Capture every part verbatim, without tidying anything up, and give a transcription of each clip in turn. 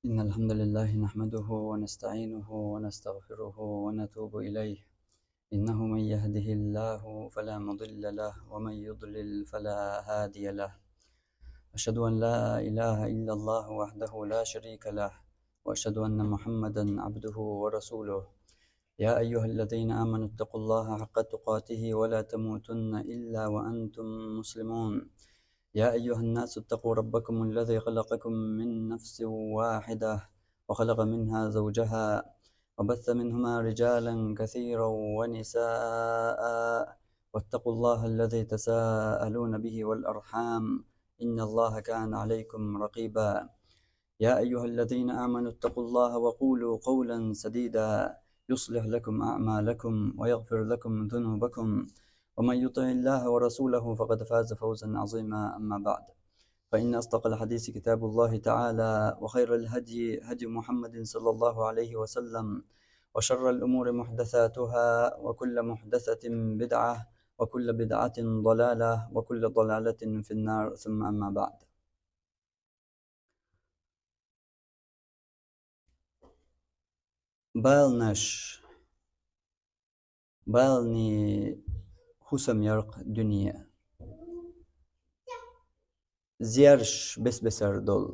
إن الحمد لله نحمده ونستعينه ونستغفره ونتوب إليه. إنه من يهده الله فلا مضل له ومن يضلل فلا هادي له. أشهد أن لا إله إلا الله وحده لا شريك له، وأشهد أن محمدا عبده ورسوله. يا أيها الذين آمنوا اتقوا الله حق تقاته ولا تموتن إلا وأنتم مسلمون. يا أيها الناس اتقوا ربكم الذي خلقكم من نفس واحدة وخلق منها زوجها وبث منهما رجالا كثيرا ونساء، واتقوا الله الذي تساءلون به والأرحام، إن الله كان عليكم رقيبا. يا أيها الذين آمنوا اتقوا الله وقولوا قولا سديدا يصلح لكم أعمالكم ويغفر لكم ذنوبكم، ومن يطع الله ورسوله فقد فاز فوزا عظيما. أما بعد، فإن أصدق الحديث كتاب الله تعالى، وخير الهدي هدي محمد صلى الله عليه وسلم، وشر الأمور محدثاتها، وكل محدثة بدعة، وكل بدعة ضلالة، وكل ضلالة في النار. ثم أما بعد. Баланаш, баланийн хӀусам я-кх дуьне. Зераш бес-бесара долу.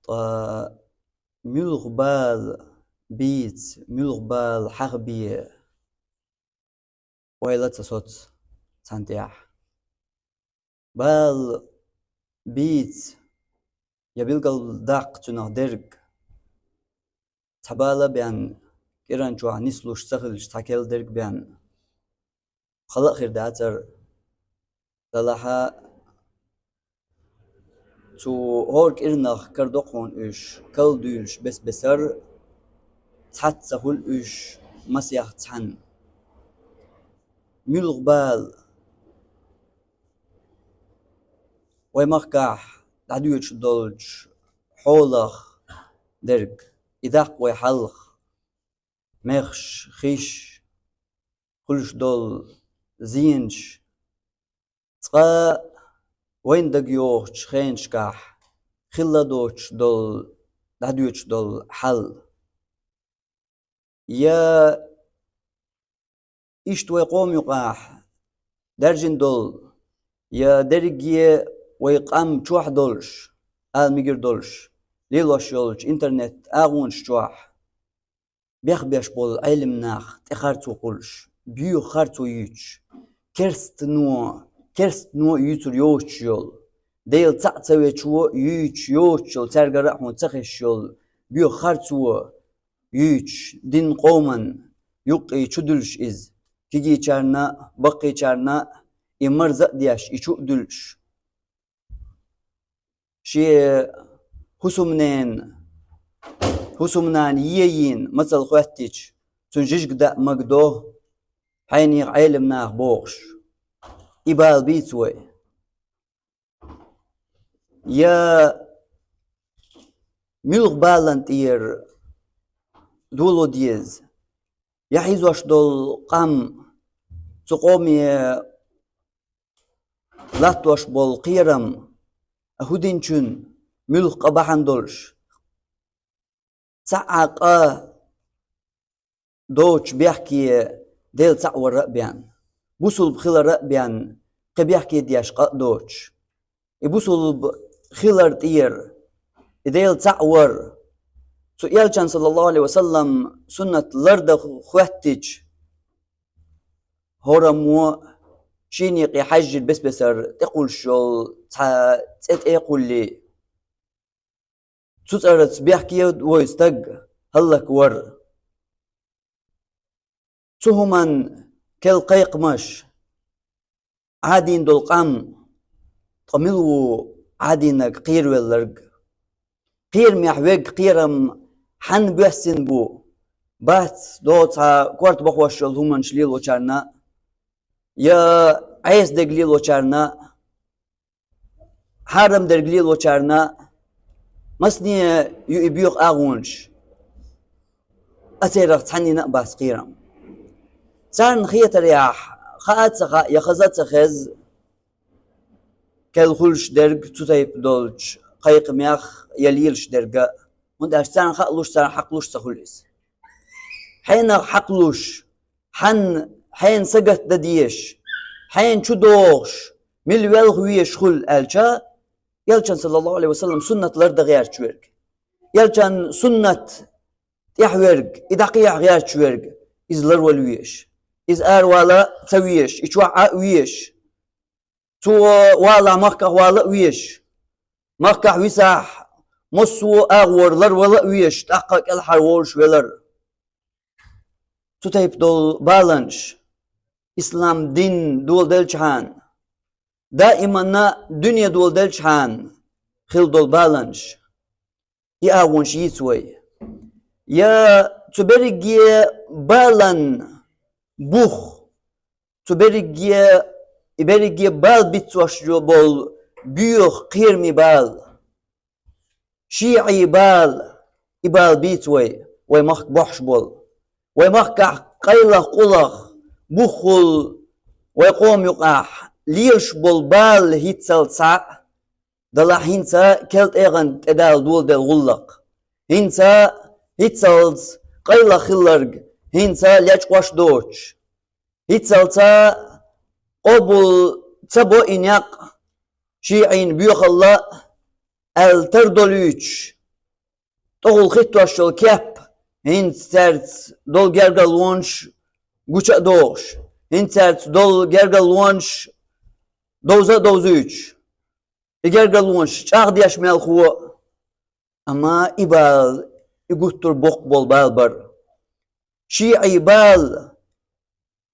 Ткъа муьлха бала бийца, муьлха бала хьахабе, ойла а ца соцу цхьана тӀехь. Бала бийца я билгалдаккха цунах дерг. Цхьа бала а бен, кӀиран чохь нислуш ца хилча, цхьа керла дерг а бен, хала а хир дацара. Делахь а цу хӀора кӀирнах карадо-кх хьуна уьш, карладуьйлуш бес-бесара, цхьацца хуьлу уьш масех цхьаьна. Муьлха бала вай махкахь дӀадоьдуш долчу хьолах дерг, и даккха вай хьалха, мехаш, хиш, хуьлуш долу зенаш, цкъа вайна дагайогӀучу хенашкахь хилла доцуш долу, дӀадоьдуш долу хьал. Я иштта вай къоман юкъахь даьржина долу, я дерриге вай къам чохь долуш, ала мегар долуш, лелош йолчу интернет-агӀонаш чохь бехбеш болу Ӏелам нах тӀе харцо хуьлуш, боьха харцо юьйцуш, керстано, керстано юьйцур йоцуш йолу, Дела цхьаъ ца вечо юьйцуш йоцуш йолу, цаьргара а хьуна ца хезаш йолу боьха харцо юьйцуш, дин къоман юккъе чудуьллуш иза, кегийчарна а, баккхийчарна а и марза а деш, и чу а дуьллуш. Шен хӀусамненан, хӀусамнана ен-ен мацалла хоьттича, цуьнан жижиг даа магадо, хьенехан Ӏелам наха бохуш. И бала бийца вай. Я муьлха баланна тӀера доло деза, я хьийзош долу къам, цу къоме латтош болу кхерам, а хӀу динчун муьлха къа бахьана долуш, цхьа а къа доцуш бехке Дела цхьаъ вара а бен, бусулба хилара а бен, кхин бехке деш къа а доцуш. И бусулба хилар тӀера, и Дела цхьаъ вар, цу Элчан, саллаллаху Ӏалайхи ва саллам, суннат лардан хоьттича, хӀораммо а шен некъе хьаьжжина бес-бесара тӀекхуьлуш йолу цхьа цӀе тӀе а кхуллий, цу цӀарца бехке вой стаг хӀаллаквар. Цу хӀуманна керла кхайкхамаш, Ӏадийна долу къам, ткъа мила ву Ӏадийнарг, кхеравелларг? Кхерамехь верг кхерам хьанна боьссина бу? Бац, догӀу цхьа корта бахош йолу хӀуманаш лелочарна а, я Ӏеса дерг лелочарна а, хьарам дерг лелочарна а, масане ю и боьха агӀонаш, а церах цхьаннина а бац кхерам. Царна хетарехь, хаа а ца хаьа, я хаза а ца хеза, керла хуьлуш дерг цу тайпа долчу кхайкхамех я лелаш дерг а. ХӀунда аьлча царна хаа луш, царна хьакхалуш ца хуьлу иза. Хьенах хьакхалуш, хьан, хьенан сагатдан дезаш, хьенан чу догӀуш, мила велха везаш хуьлу аьлча, Элчан, саллаллаху Ӏалайхи ва саллам, суннат лардан гӀерташ верг. Элчан суннат тӀехь верг, и дӀакхехьа гӀерташ верг, иза ларвала везаш. Иза аравала ца везаш, и чохь Ӏа а везаш. Цо валахь махкахь вала а везаш. Махкахь висахь, массо а агӀор ларвала а везаш, тӀаккха кӀелхьара волуш велар. Цу тайпа долу баланаш, ислам дин доладелчхьана, даиманна дуьне доладелчхьана хила долу баланаш. И агӀонаш йийца вай. Я цу берриге балан бух, цу берриге, и берриге бала бицош йо болу боьха кхераме бала. ШиӀий бала, и бала бийца вай, вай махка бохьуш болу. Вай махкахь къайлаха къулах, буххул вай къоман юкъахь лелаш болу бала хӀинццалц схьа, далахь хӀинца кел тӀегӀан тӀедала доладелла гӀуллакх. ХӀинца хӀинццалц къайлаха хилларг, хӀинца лечкъош доцуш. ХӀинццалца къобал ца бо и некъ, шиӀийн боьхалла аьлла тардолуьйтуш, тӀехула хӀиттош йолу кеп, хӀинца цаьрца долу гергарлонаш гуча а дохуш, хӀинца цаьрца долу гергарлонаш довза а довзуьйтуш, и гергарлонаш чӀагӀдеш мелхо а. Амма и бала, и гуттар а боккха болу бала бара. ШиӀий бала,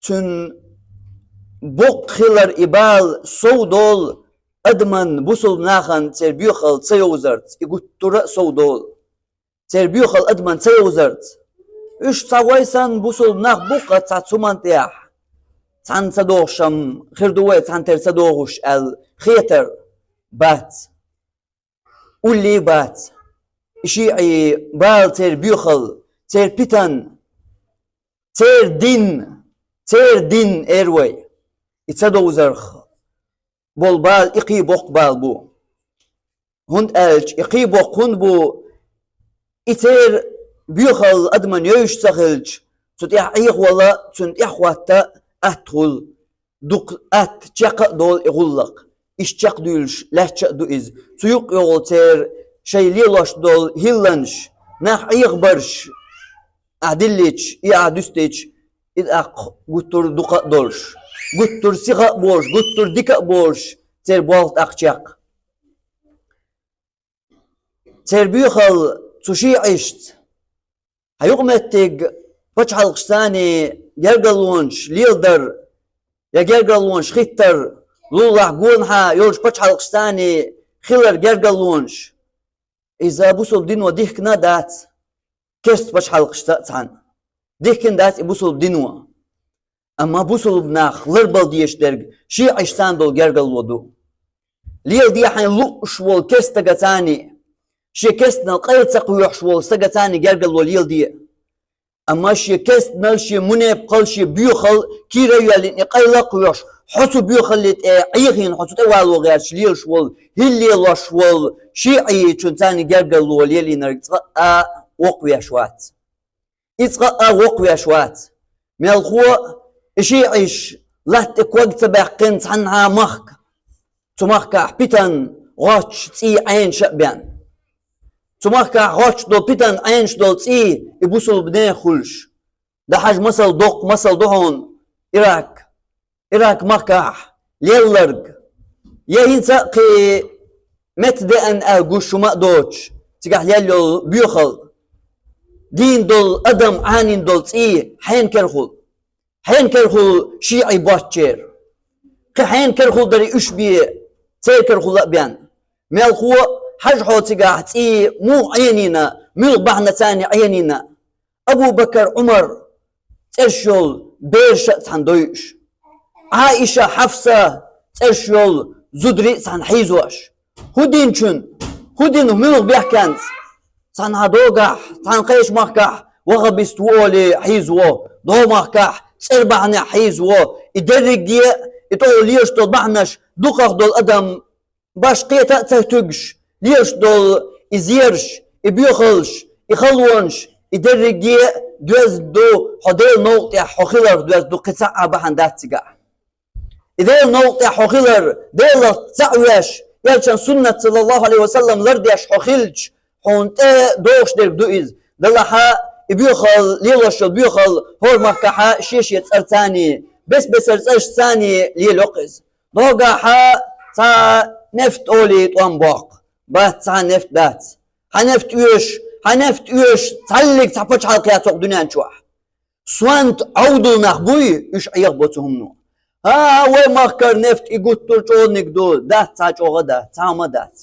цуьнан боккха хилар и бала сов долу адаман, бусулба нахана церан боьхалла ца йовзарца, и гуттар а сов долу. Церан боьхалла адаман ца йовзарца. Уьш цхьа вай санна бусулба нах бу-кх цхьацца хӀуманна тӀехь. Цхьанна ца догӀуш-м хир ду вай, цхьанна тера ца догӀуш аьлла хетар бац. Уллий бац. И шиӀий бала, церан боьхалла, церан питана, церан дин, церан дин эр вай. И ца довзарх болу бала и кхин боккха бала бу. ХӀунда аьлча и кхин боккха хӀунда бу, и церан боьхалла адаман йовзуш ца хилча, цу тӀехь Ӏехавала, цунна тӀехьахӀотта атта хуьлу. Дукха атта чекх а долу и гӀуллакх. Иштта чекхдуьйлуш лаьтташ а ду иза. Цу юккъехула церан шайн лелош долу хӀилланаш, нах Ӏехабарш, ахь диллича, и ахь дуьстича, и тӀаккха гуттар а дукха а долуш, гуттар а сиха а болуш, гуттар а дика а болуш, церан болх тӀаккха чекх. Церан боьхалла цу шиӀашца, хьан юкъаметтиг пачхьалкхашцаний гергарлонаш леладар, я гергарлонаш хӀиттар, лулахь гонахьа йолчу пачхьалкхашцаний хилар гергарлонаш. Иза бусулба дино дихкина а дац, керста пачхьалкхашца а цхьаьна. Дихкина дац и бусулба дино. Амма бусулба нах ларбала дезаш дерг шиӀашцаний долу гергарло ду. Леладе хьайна лууш волу керста стагацаний, шен керстанал къайла ца кхоьхьуш волу стагацаний гергарло леладе. Амма шен керстанал, шен мунепакъал, шен боьхалла кийра а йоьллина, и къайла а кхоьхьуш, хьо цу боьхалле тӀе Ӏехийна, хьо цу тӀе вало гӀерташ лелаш волу, хӀилла лелош волу шиӀийчун царний гергарло лелийнарг цкъа а воккхавеш вац. И цкъа а воккхавеш вац. Мелхо а, и шиӀаш латта тӀе ког ца баьккхина цхьаннахьа махка. Цу махкахь питана гӀоч цӀий Ӏенаш а бен. Цу махкахь гӀоч долу, питана Ӏенаш долу цӀий и бусулба нехан хуьлуш. Дан хьажа, масал доккха, масал ду хьуна, Ирак. Ирак махкахь лелларг. Я хӀинца а кхин меттадеана аьлла гуш хӀума а доцуш, цигахь лелла йолу боьхалла. Дийна долу адам Ӏанийна долу цӀий хьенан керахула? Хьенан керахула шиӀий боццучеран? Кхин хьенан керахула дарий уьш бен, церан керахула а бен? Мелхо а, хьажа хьо цигахь цӀий муха Ӏенийна, муьлха бахьанацаний Ӏенийна. Абу-Бакар, Ӏумар цӀераш йолу бераш а цхьаьна дойуш. Ӏаиша, Хьафса цӀераш йолу зударий а цхьаьна хьийзош. ХӀун динчун, хӀун дина, муьлха бехкенца? Цхьаннахьа догахь, цхьана кхечу махкахь ваххабист ву олий хьийзаво, догӀу махкахь цӀера бахьанехь хьийзаво. И дерриге а, и тӀехула лелаш долу бахьанаш дукхах долу адам башха кхета а ца туьгуш, Лелаш долу и зераш, и боьхаллаш, и халонаш, и дерриге а доьзна ду, хьо Делан новкъа тӀехь хьо хиларх доьзна ду, кхин цхьа а бахьана дац цигахь. И Делан новкъа тӀехь хьо хилар, Делах цхьаъ веш, Элчан суннат, саллаллаху Ӏалайхи ва саллам, лардеш хьо хилча, хьуна тӀе догӀуш дерг ду иза. Делахь а и боьхалла, лелош йолу боьхалла хӀора махкахь а шен-шен цӀарца, бес-бесара цӀерашца лелайо-кх иза. Догахь а цхьа нефт олий тӀом боккху, бац, цхьа нефт дац. Хьан нефт оьшу, хьан нефт оьшу, цхьаллиг цхьа пачхьалкх яц хӀокху дуьнен чохь. Сонта Ӏовдал нах буй, уьш Ӏехабо цу хӀумано. ХӀан-хӀа, вай махкара нефт и гуттар а чӀогӀаниг ду, дац, цхьа чӀогӀа дац, цхьа хӀума дац.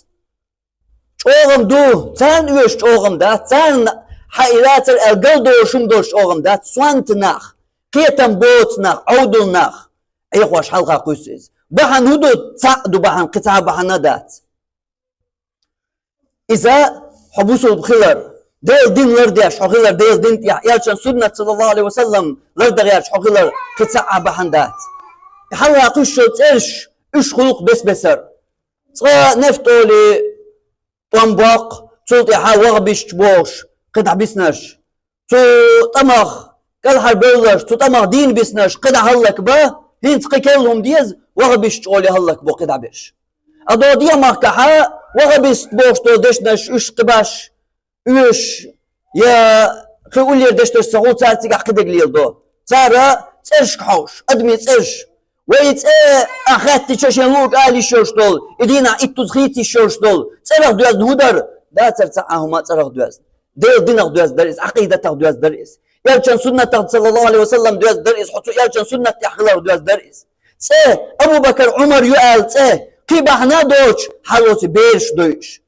ЧӀогӀам ду, царна оьшу чӀогӀам дац, царна хьан и лацар аьлла галдолуш хӀума долуш чӀогӀам дац, сонта нах, кхетам боцу нах, Ӏовдал нах, Ӏехош хьалха кхуьссу иза. Бахьана хӀун ду, цхьаъ ду бахьана, кхин цхьа а бахьана дац. Иза хьо бусулба хилар, Делан дин лардеш хьо хилар, Делан дин тӀехь, Элчан суннат, саллаллаху Ӏалайхи ва саллам, лардан гӀерташ хьо хилар, кхин цхьа а бахьана дац. Хьалха кхуьссуш йолу цӀераш, уьш хуьлу-кх бес-бесара. Цкъа нефт олий тӀом боккху, цул тӀаьхьа вахабисташ бохуш кхидӀа биснарш. Цу тӀамах кӀелхьарбевлларш, цу тӀамах дийна биснарш кхидӀа хӀаллакбан, хӀинца кхин керла хӀума деза, вахабисташ олий хӀаллакбо кхидӀа берш. Ткъа догӀу дегӀан махкахь а вахабист бохуш долу дешнаш уьш кхин баш оьшуш, я кхин уллера дешнаш ца хуьлу, цара цигахь кхидерг леладо. Цара цӀерашка хьовсуш, адамийн цӀераш. Вай и цӀе а хаьттича шен луург ала йиш йолуш долу, и дийнахь иттуза хийца йиш йолуш долу, цӀерах доьзна хӀун дара? Дацара цхьа а хӀума цӀерах доьзна. Делан динах доьзна дара иза, Ӏакъидатах доьзна дара иза. Элчан суннатах, саллаллаху Ӏалайхи ва саллам, доьзна дара иза, хьо цу Элчан суннат тӀехь хиларх доьзна дара иза. ЦӀе, Абу-Бакар, Ӏумар ю аьлла цӀе, кхин бахьана доцуш, хьалоцу бераш дойуш.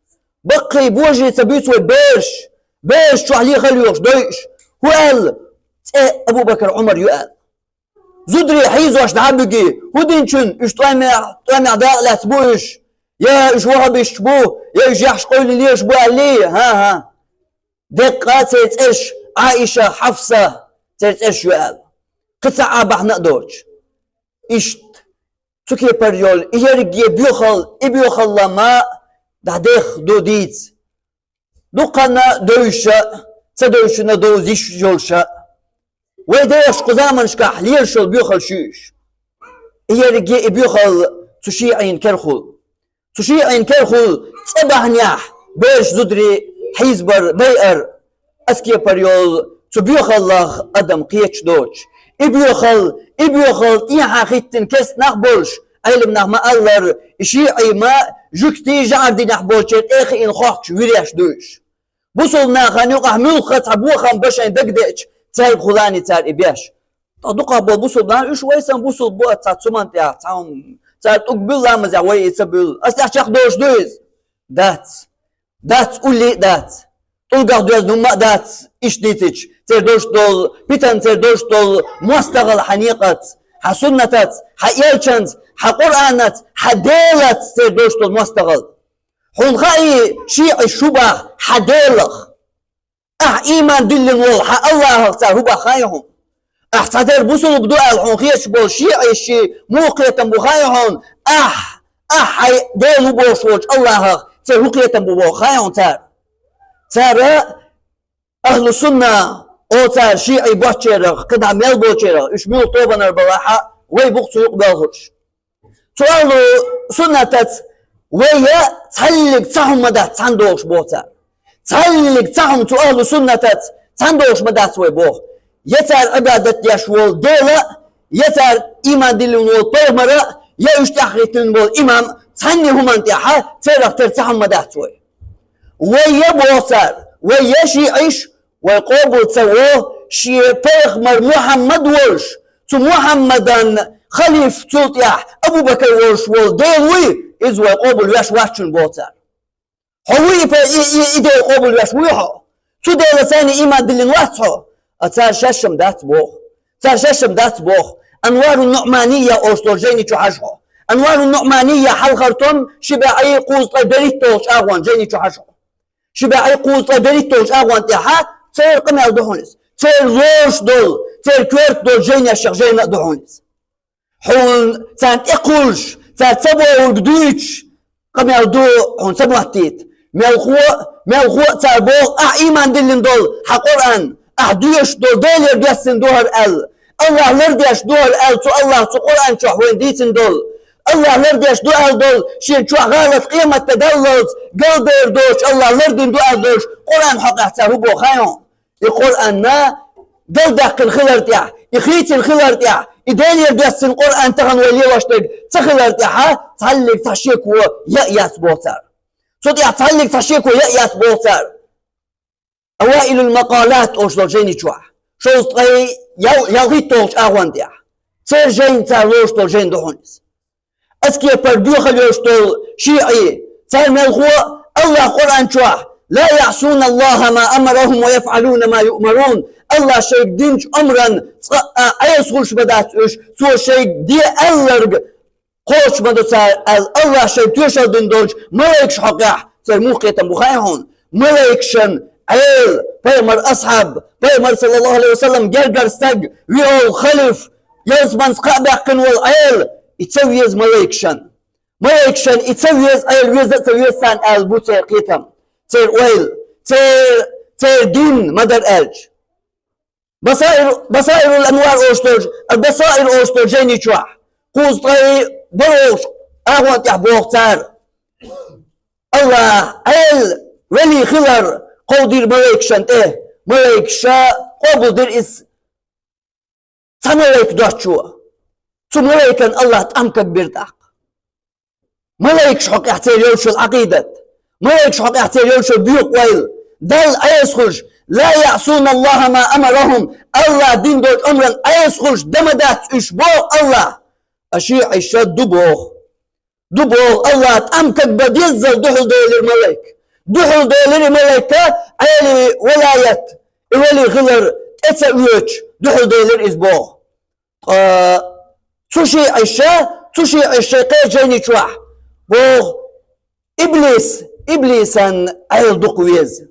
Баккхий божий ца буьйцу вай бераш, бераш чохь лехала йохуш дойуш. ХӀун аьлла? ЦӀе Абу-Бакар, Ӏумар ю аьлла. Зударий хьийзош дӀа а буьгий, хӀун динчун уьш тӀоьмехь, тӀоьмехь дакъа лаьцна бу уьш? Я уьш вахабисташ бу, я уьш яхьаш къевлина лелаш бу аьллий? ХӀан-хӀа. Деккъа церан цӀераш: Ӏаиша, Хьафса, церан цӀераш ю аьлла. Кхин цхьа а бахьана а доцуш. Иштта цу кепара йолу и ерриге боьхалла, и боьхалла ма дӀадехха ду дийца. Дукханна девзаш а, ца девзаш а довза йиш йолуш а. Вай дехаш кху заманашкахь лелаш йолу боьхаллаш ю уьш. И ерриге и боьхалла цу шиӀийн кара хуьлу. Цу шиӀийн кара хуьлу цӀе бахьанехь бераш, зударий хьийзабар, байар, аса кепара йолу цу боьхаллах адам кхеташ доцуш. И боьхалла, и боьхалла тӀехьа хӀиттина керста нах болуш, Ӏелам нах ма-аллара, и шиӀий ма жуьгтий жӀаьра динехь болчеран тӀе а хиъна хохкуш виреш ду уьш. Бусулба нахана юкъахь муьлхха цхьа бохам бан шайн дагадеъча, цаьрга хуьлу-кх цара и беш. Ткъа дукхах болу бусулба нах, уьш вай санна бусулба бу, аса цхьа цу ман тӀехь, цхьа хӀума, цара тӀулг буьллу ламазехь, вай и ца буьллу. Аса тӀехь чекхдолуш ду иза? Дац. Дац, уллий а дац. ТӀулгах доьзна хӀумма а дац, иштта дийцича, церан долуш долу питан, церан долуш долу мостагӀалла хьан некъаца, хьан суннатаца, хьан элчанца, хьан Къуръанаца, хьан Делаца церан долуш долу мостагӀалла. Хьуна хаьий шиӀий шу бах хьан Делах? Ахь ийман диллина волу хьан Аллахах цара хӀун бах хаьий хьуна? Ахь цхьатерра бусулба ду аьлла хьуна хеташ болу шиӀий ши муха кхетам бу хаьий хьуна? Ахь, ахь хьайн Дела ву бохуш волчу Аллахах церан хӀун кхетам бу боху хаьий хьуна цара? Цара ахлу сунна олу цара шиӀий боцчерах, кхидӀа мел болчерах, уьш муьлха тобанара балахь а, вай бу-кх цу юкъа боьлхурш. Цу ахлу суннатаца вай я цхьаллиг цхьа хӀума ма дац цхьаьна догӀуш боху цара. Цхьаллиг цхьа хӀума цу ахлу суннатаца цхьаьна догӀуш ма дац вай боху. Я цара Ӏибадат деш волу Дела, я цара ийман диллина волу пайхамара, я уьш тӀаьхьахӀиттина волу имам, цхьанне хӀуманна тӀехьа церах тера цхьа хӀума ма дац вай. Вай я боху цара, вай я шиӀийш, вай къобал ца во, шен пайхамар Мухьаммад волуш, цу Мухьаммадан халиф, цул тӀаьхьа Абу-Бакар волуш волу Дела вуй, иза вай къобал веш вац шуна боху цара. Хьо вуй и пай-, и, и, и Дела къобал веш вуй хьо? Цу Делаца цхьаьна ийман диллина вац хьо? А цара шаьшшам дац боху. Цара шаьшшам дац боху. Анварун Нуъмания олуш долу жайни чу хьажа хьо. Анварун Нуъмания хьалхара том ши бӀе кхузткъе берхӀитталгӀачу агӀон жайни чу хьажа хьо. Ши бӀе кхузткъе берхӀитталгӀачу агӀон тӀехьа церан къамел ду хьуна иза. Церан лоруш долу, церан коьрта долу жайнех жайна а ду хьуна иза. Хьуна царна тӀекхуллуш, цара ца бохург дуьйцуш, къамел ду хьуна ца моттийта. Мелхо а, мелхо а цар боху: «Ахь ийман диллина долу хьан Къуръан, ахь доьшуш долу Делера доьссина ду хӀара», аьлла. Аллахь лардеш ду хӀара аьлла, цу Аллахь цу Къуръан чохь вайн дийцина долу. Аллахь лардеш ду аьлла долу, шен чохь гӀалат къематде даллалц, галбер доцуш, Аллахь лардина ду аьлла долуш, Къуръан хьокъехь цара хӀун боху хаьий хьуна? И Къуръанна галдаьккхина хилар тӀехь, и хийцина хилар тӀехь, и Делера доьссина Къуръан тахана вай лелош дерг ца хилар тӀехьа, цхьаллиг цхьа шеко яа яц боху цара. Цу тӀехь цхьаллиг цхьа шеко яа яц боху цара. Аваилул Макъалат олуш долу жайни чохь, шовзткъе ял-, ялхитталгӀачу агӀон тӀехь. Церан жайна цара лоруш долу жайна ду хьуна иза. Аса кепара доьхалла йолуш долу шиӀий, цара мелхо а Аллахь Къуръан чохь: «Ла яӀсуна Аллаха ма амарахум ва яфӀалуна ма юъмарун». Аллахь шайга динчу омран цкъа а Ӏеса хуьлуш ма дац уьш, цо шайга де аьлларг кхочуш ма ду цара аьлла, Аллахь шайга тоьшалла дина долчу малайкаш хьокъехь цара муха кхетам бу хаьий хьуна? Малайкашан Ӏела, пайхамар асхьаб, пайхамар, саллаллаху Ӏалайхи ва саллам, гергара стаг, виолу халиф, ялсаманца кхаъ баьккхина волу Ӏела, и ца веза малайкашан. Малайкашан и ца веза Ӏела, веза а ца веза царна аьлла бу церан кхетам, церан ойла, церан, церан дин ма-дарра аьлча. Басаир, Басаирул Анвар олуш долчу, Ал-Басаир олуш долчу жайни чохь, кхузткъе бархӀалгӀачу агӀон тӀехь боху цара: Аллахь Ӏела вели хилар кховдийра малайкашна тӀе, малайкаша къобалдира иза цхьа малайка доцчо. Цу малайкана Аллахь тӀам кагбира тӀаккха. Малайкаш хьокъехь церан йолчул Ӏакъидат, малайкаш хьокъехь церан йолчул боьха ойла, Далла Ӏеса хуьлуш, ла яӀсуна Аллаха ма амарахум, Аллахь дина долчу омран Ӏеса хуьлуш дан ма дац уьш, боху Аллахь. А шиӀийша ду боху. Ду боху, Аллахь тӀам кагбан деззал дуьхьал делира малайка. Дуьхьал делира и малайка, Ӏелин валаят, и вели хилар тӀе ца оьцуш, дуьхьал делира иза боху. Ткъа цу шиӀийша, цу шиӀийша кхечу жайни чохь боху: иблис, иблисан Ӏела дукха веза.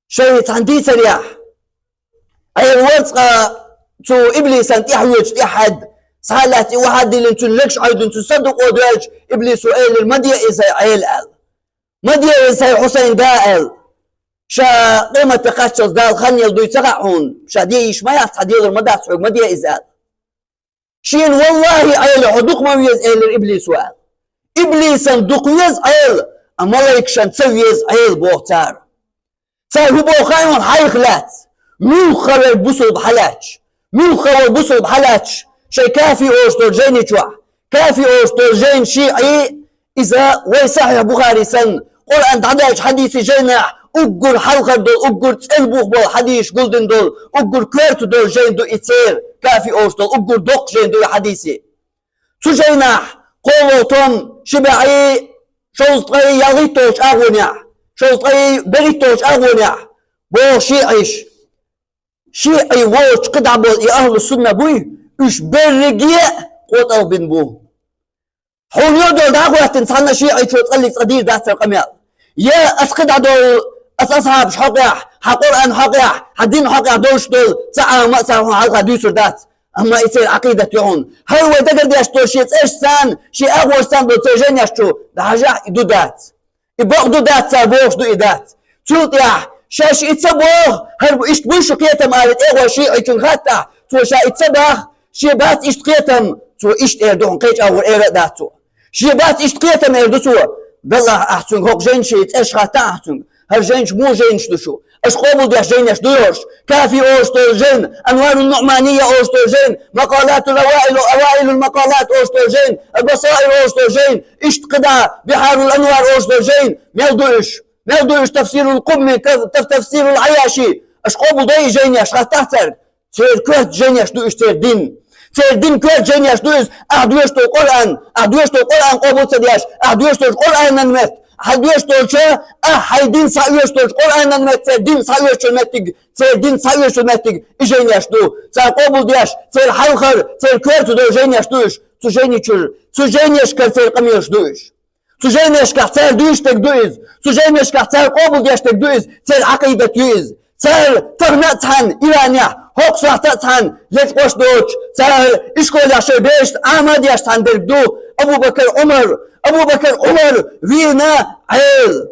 Шайн цхьана дийцарехь, Ӏела вара цкъа цу иблисан тӀаьхьа воьдуш тӀаьхьа хьаьдда, схьа а лаьцна и охьа а диллина, цуьнан легаш Ӏовдина, цуьнан са дукъо доьлча, иблисо элира: «Ма де иза хьайн Ӏела», аьлла. «Ма де иза хьайн Хьусайн да», аьлла. Ша къематде кхаччалц Дала хан яла дуй ца хаьа хьуна, ша де йиш ма яц, цхьа делур ма дац хьоьга, ма де иза аьлла. Шена: «Валлахьи, Ӏела, хьо дукха ма веза», элира иблисо аьлла. Иблисан дукха веза Ӏела, а малайкашна ца веза Ӏела, боху цара. Цара хӀун боху хаьий хьуна хьайх лаьцна? Муьлхха верг бусулба хьалаьтташ, муьлхха верг бусулба хьалаьтташ, шайн Кафи олуш долчу жайни чохь, Кафи олуш долу жайна шиӀий, иза вай Сахьихь Бухари санна, Къуръан дӀадаьллачу хьадисийн жайнахь уггар хьалхара долу, уггар цӀена бух болу хьадисаш гулдина долу, уггар коьрта долу жайна ду и церан, Кафи олуш долу уггар доккха жайна ду и хьадисийн. Цу жайнахь кхоалгӀа том, ши бӀе шовзткъе ялхитталгӀачу агӀонехь, шовзткъе берхӀитталгӀачу агӀонехь боху шиӀийша: шиӀий воцучу кхидӀа болу и ахьлу сунна буй, уьш берриге а къотӀалгӀа бина бу. Хьуна йодал дӀа а хӀоьттина, цхьанна шиӀийчо цкъаллиг цкъа дийр дац хӀара къамел. Я аса кхидӀа долу, аса асхьабаш хьокъехь, хьан Къуръан хьокъехь, хьан дин хьокъехь долуш долу цхьа Ӏама а цара хьуна хьалха дуьйцур дац. Амма и церан Ӏакъидат ю хьуна. ХӀара вай дагардеш долу шен цӀерш санна, шен агӀор санна долу церан жайнеш чу дӀахьажахь, и ду дац. И бакъ ду дац, цара бохуш ду и дац. Цул тӀаьхьа шаьш и ца боху, хӀара бу, иштта буй шу кхетам ала тӀе а гӀой шиӀийчун хаттахь, цо ша и ца бах, шен бац иштта кхетам, цо иштта эр ду хьуна, кхечу агӀор эр а дац цо. Шен бац иштта кхетам эр ду цо. Даллахь, ахь цуьнга хӀокху жайнашийн цӀерш хаттахь ахь цуьнга. ХӀара жайнаш муха жайнаш ду шу? Аша къобалдеш жайнеш ду йош? Кафи олуш долу жайна, Анварун Нуъмания олуш долу жайна, Макъалатул Аваил, Аваилул Макъалат олуш долу жайна, Ал-Басаир олуш долу жайна, иштта кхидӀа Бихьарул Анвар олуш долу жайна, мел ду уьш? Мел ду уьш Тафсирул Къумми, Таф-, Таф-, Тафсирул Ӏаяши? Аша къобалдой и жайнеш, хаттахь цаьрга. Церан коьрта жайнеш ду уьш, церан дин. Церан дин коьрта жайнеш ду иза. Ахь доьшуш долу Къуръан, ахь доьшуш долу Къуръан къобал ца деш, ахь доьшуш долчу Къуръанан метта, ахь доьшуш долчу, ахь хьайн дин схьаоьшуш долчу Къуръанан метта, церан дин схьаоьшучу меттиг, церан дин схьаоьшучу меттиг и жайнеш ду. Цара къобалдеш, церан хьалхара, церан коьрта долу жайнеш ду уьш. Цу жайни чуьра, цу жайнешкара церан къамелаш ду уьш. Цу жайнешкахь цара дуьйцуш дерг ду иза. Цу жайнешкахь цара къобалдеш дерг ду иза. Церан Ӏакъидат ю иза. Цара тахана а цхьаьна Иранехь, хӀокху сахьтехь а цхьаьна лечкъош доцуш, цара ишколехь шайн бешашца Ӏама а деш цхьаьна дерг ду. Абу-Бакар Ӏумар, Абу-Бакар Ӏумар вийна Ӏела.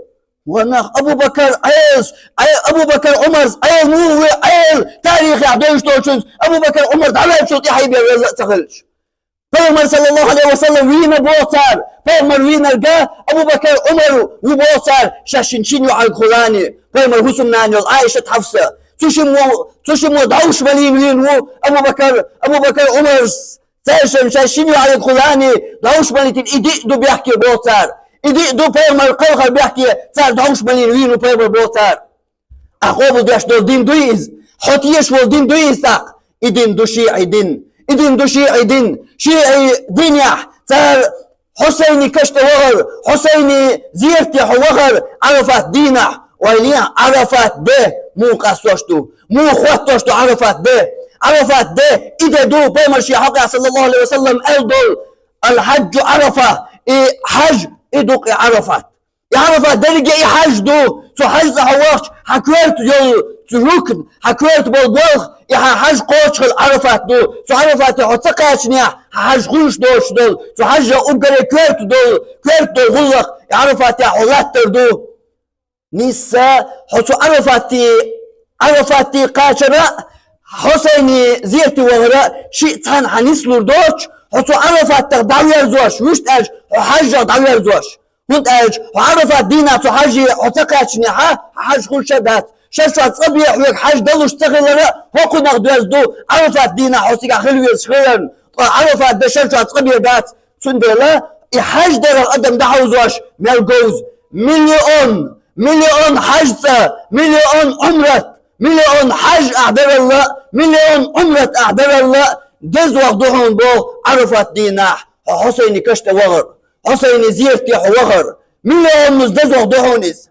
Ва нах, Абу Бакар Ӏел, Ӏе-, Абу Бакар Ӏумарца Ӏел муха ву, Ӏел тарихехь девзаш долчуьнца Абу Бакар Ӏумар дӀаваьллачул тӀаьхьа бен велла а ца хилча. Пайхамар, саллаллаху Ӏалайхи ва саллам, вийна боху цара, пайхамар вийнарг Абу Бакар Ӏумар ву боху цара, шаьш шина шина йоӀарг хуьлу, пайхамар хӀусамнана йолу Ӏайшат, Хьафса. Цу шиммо, цу шиммо дӀовш малийна вийна ву Абу Бакар, Абу Бакар Ӏумарс. Цаьршинна шаьш шина йоӀарг хуьлу, дӀовш малийтина, и диъ ду бехке боху цара. И диъ ду пайхамар кхалхар бехке, цара дӀовш малийна вийна ву пайхамар боху цара. Ахьа къобалдеш долу дин дуй иза? Хьо тешаш волу дин дуй иза тӀаккха? И дин ду шиӀий дин. И дин ду шиӀий дин. ШиӀий динехь цара Хьусайни каш тӀе вахар, Хьусайни зерате хьо вахар Ӏарафат дийнахь. Ойла е, Ӏарафат де муха къастош ду, муха хӀоттош ду Ӏарафат де. Ӏарафат де и де ду, пайхамар шен хьокъехь, саллаллаху Ӏалайхи ва саллам, аьлла долу: «Ал-хьаджу Ӏарафа», и хьаж, и ду-кх и Ӏарафат. И Ӏарафат дерриге и хьаж ду. Цу хьаж цӀа хьо вахча, хьан коьрта йолу цу рукн, хьан коьрта болу болх, и хьан хьаж кхочуш хилла Ӏарафат ду. Цу Ӏарафате хьо ца кхачанехь, хьан хьаж хуьлуш доцуш долу, цу хьажа уггаре коьрта долу, коьрта долу гӀуллакх и Ӏарафатехь хьо латтар ду. Нисса хьо цу Ӏарафате, Ӏарафате кхачара а, Хьусайни зерате вахара а шиъ цхьаьна хьан нислур доцуш, хьо цу Ӏарафатах дӀаверзош, вуьшта аьлча, хьо хьажжах дӀаверзош. ХӀунда аьлча хьо Ӏарафат дийнахь цу хьаже хьо ца кхаьчнехь, хьан хьаж хуьлуш а дац. Шарчохь цкъа бен хьоьга хьаж далуш ца хилар а хӀокхунах доьзна ду, Ӏарафат дийнахь хьо цигахь хила везаш хиларна. Ткъа Ӏарафат де шарчохь цкъа бен дац. Цундела и хьаж дарах адам дӀахьовзош мел говза. Миллион, миллион хьаж цӀа, миллион Ӏумрат, миллион хьаж ахь даралла, миллион Ӏумрат ахь даралла, дезох ду хьуна боху Ӏарафат дийнахь хьо Хьусайни каш тӀе вахар, Хьусайни зерате хьо вахар. Миллионнус дезох ду хьуна иза.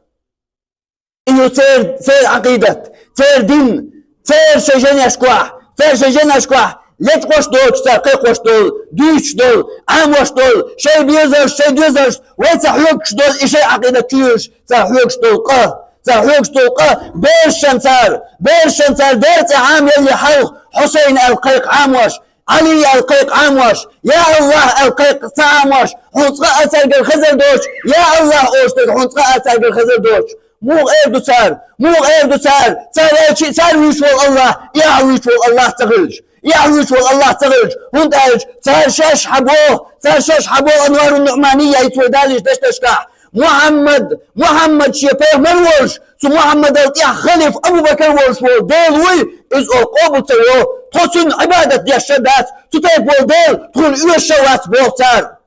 И ю церан, церан Ӏакъидат, церан дин, церан шайн жинашкахь, церан шайн жинашкахь лечкъош доцуш цара кхайкхош долу, дуьйцуш долу, Ӏамош долу, шайн безарш, шайн доьзалш вай ца хьоьгуш долу, и шайн Ӏакъидат чу юьллуш цара хьоьгуш долу къа, цара хьоьгуш долу къа, берашна цара, берашна цара дера цӀе Ӏамаялле хьалха Хьусайн аьлла кхайкха Ӏамош, Ӏали аьлла кхайкха Ӏамош, я АллахӀ аьлла кхайкха ца Ӏамош, хьуна цкъа а цаьргара хезар доцуш, я АллахӀ олуш дерг хьуна цкъа а цаьргара хезар доцуш. Муха эр ду цара? Муха эр ду цара? Цара аьлча, цара вуьйцуш волу АллахӀ, и ахь вуьйцуш волу АллахӀ ца хилча. И ахь вуьйцуш волу АллахӀ ца хилча. ХӀунда аьлча цара шаьш хьан боху, цара шаьш хьан боху Анварун-Нуъмания йицвой далийча дешнашкахь. Мухьаммад, Мухьаммад шен пайхамар волуш, цу Мухьаммадал тӀаьхьа халифа Абу Бакар волуш волу Дела вуй, иза оха къобал ца во, тхо цунна Ӏибадат деш ша дац, цу тайпа волу Дела тхуна оьшуш а вац боху цара.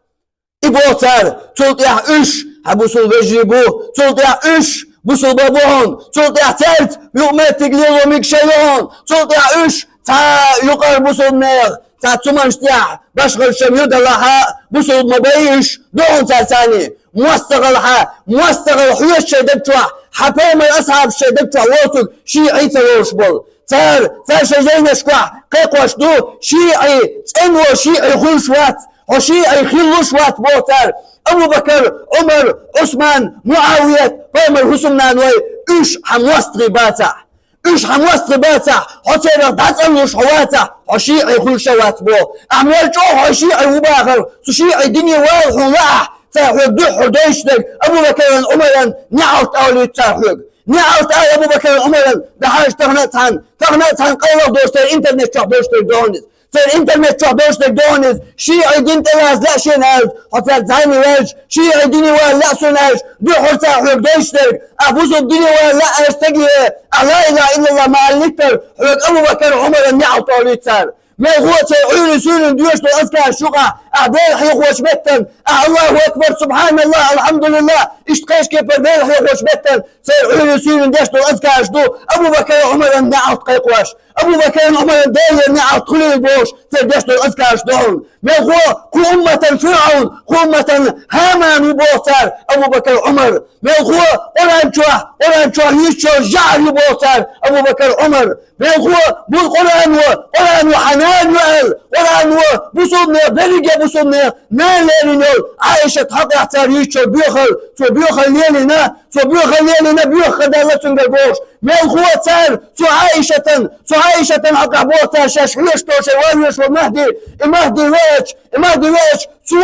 И боху цара, цул тӀаьхьа уьш хьан бусул вежарий бу, цул тӀаьхьа уьш бусул бан бу хьуна, цул тӀаьхьа цаьрца юкъаметтиг лело мегаш а ю хьуна, цул тӀаьхьа уьш цхьа юкъара бусулбанех, цхьа цуманаш тӀехь башхалла шен ю далахь а, бусулба ма бай уьш, ду хьуна цара царний. МостагӀалла хьан, мостагӀалла хьоьца шайн даг чохь, хьан пайхамар асхьабаш шайн даг чохь воцург шиӀий ца волуш болу. Цара, цара шайн жайнашкахь кхайкхош ду, шиӀий, цӀена волу шиӀий хуьлуш вац, хьо шиӀий хилалуш вац боху цара. Абу Бакар, Ӏумар, Ӏусман, МуӀавият, пайхамар хӀусамнаной, уьш хьан мостагӀий бацахь. Уьш хьан мостагӀий бацахь, хьо церах дӀацӀанлуш хьо вацахь, хьо шиӀий хуьлуш а вац боху. Ахьа мел чӀогӀа хьо шиӀий ву бахарх, цу шиӀий дине вала хьуна лаахь, цара хьоьга дуьххьара дойчу дерг Абу Бакаран, Ӏумаран неӀалт олуьйту цара хьоьга. НеӀалт ала Абу Бакаран, Ӏумаран, дахьаш тахана а цхьаьна, тахана а цхьаьна къайлаха долуш церан интернет чохь долуш дерг догӀун иза. Церан интернет чохь долуш дерг догӀун иза. ШиӀий дин тӀе лаза лаьа шена аьлла, хьо цаьрца зӀене ваьлча, шиӀий дине вала лаьа суна аьлча, дуьххьара цара хьоьга дойчу дерг, ахьа бусулба дине вала лаьа аьлча стаге, ахьа ла илаха иллаллах ма-аллийтара, хьоьга Абу Бакаран, Ӏумаран неӀалт олуьйту цара. Мелхо а церан Ӏуьйре суьйранна доьшуш долу азкараш юкъахь, ахьа Дела хьехочу меттана, ахьа Аллаху акбар, субхьаналлах, алхьамдулиллах, иштта кхечу кепара Дела хьехочу меттана, церан Ӏуьйре суьйранна деш долу азкараш ду, Абу Бакаран, Ӏумаран неӀалт кхайкхош. Абу Бакаран, Ӏумаран Делера неӀалт хуьлийла бохуш, церан деш долу азкараш ду хьуна. Мелхо кху умматан ФирӀавн, кху умматан ХӀаман ву боху цара Абу Бакар, Ӏумар. Мелхо Къуръан чохь, Къуръан чохь юьйцучу жӀар ю боху цара Абу Бакар, Ӏумар. Мелхо бу Къуръано, Къуръано хьан нана ю аьлла, Къуръано бусулбанех, берриге бусулбанех нана лерина йолу Ӏайшат хьокъехь цара юьйцучу боьхалла, цо боьхалла лелийна, цо боьхалла лелийна, боьха хӀа даьлла цуьнгара бохуш, Мелхо цар цу Ӏайшатан, цу Ӏайшатан хьокъехь боху цар шаьш хьоьжуш долу шайн ван везаш волу Махьди, и Махьди веача, и Махьди веача, цо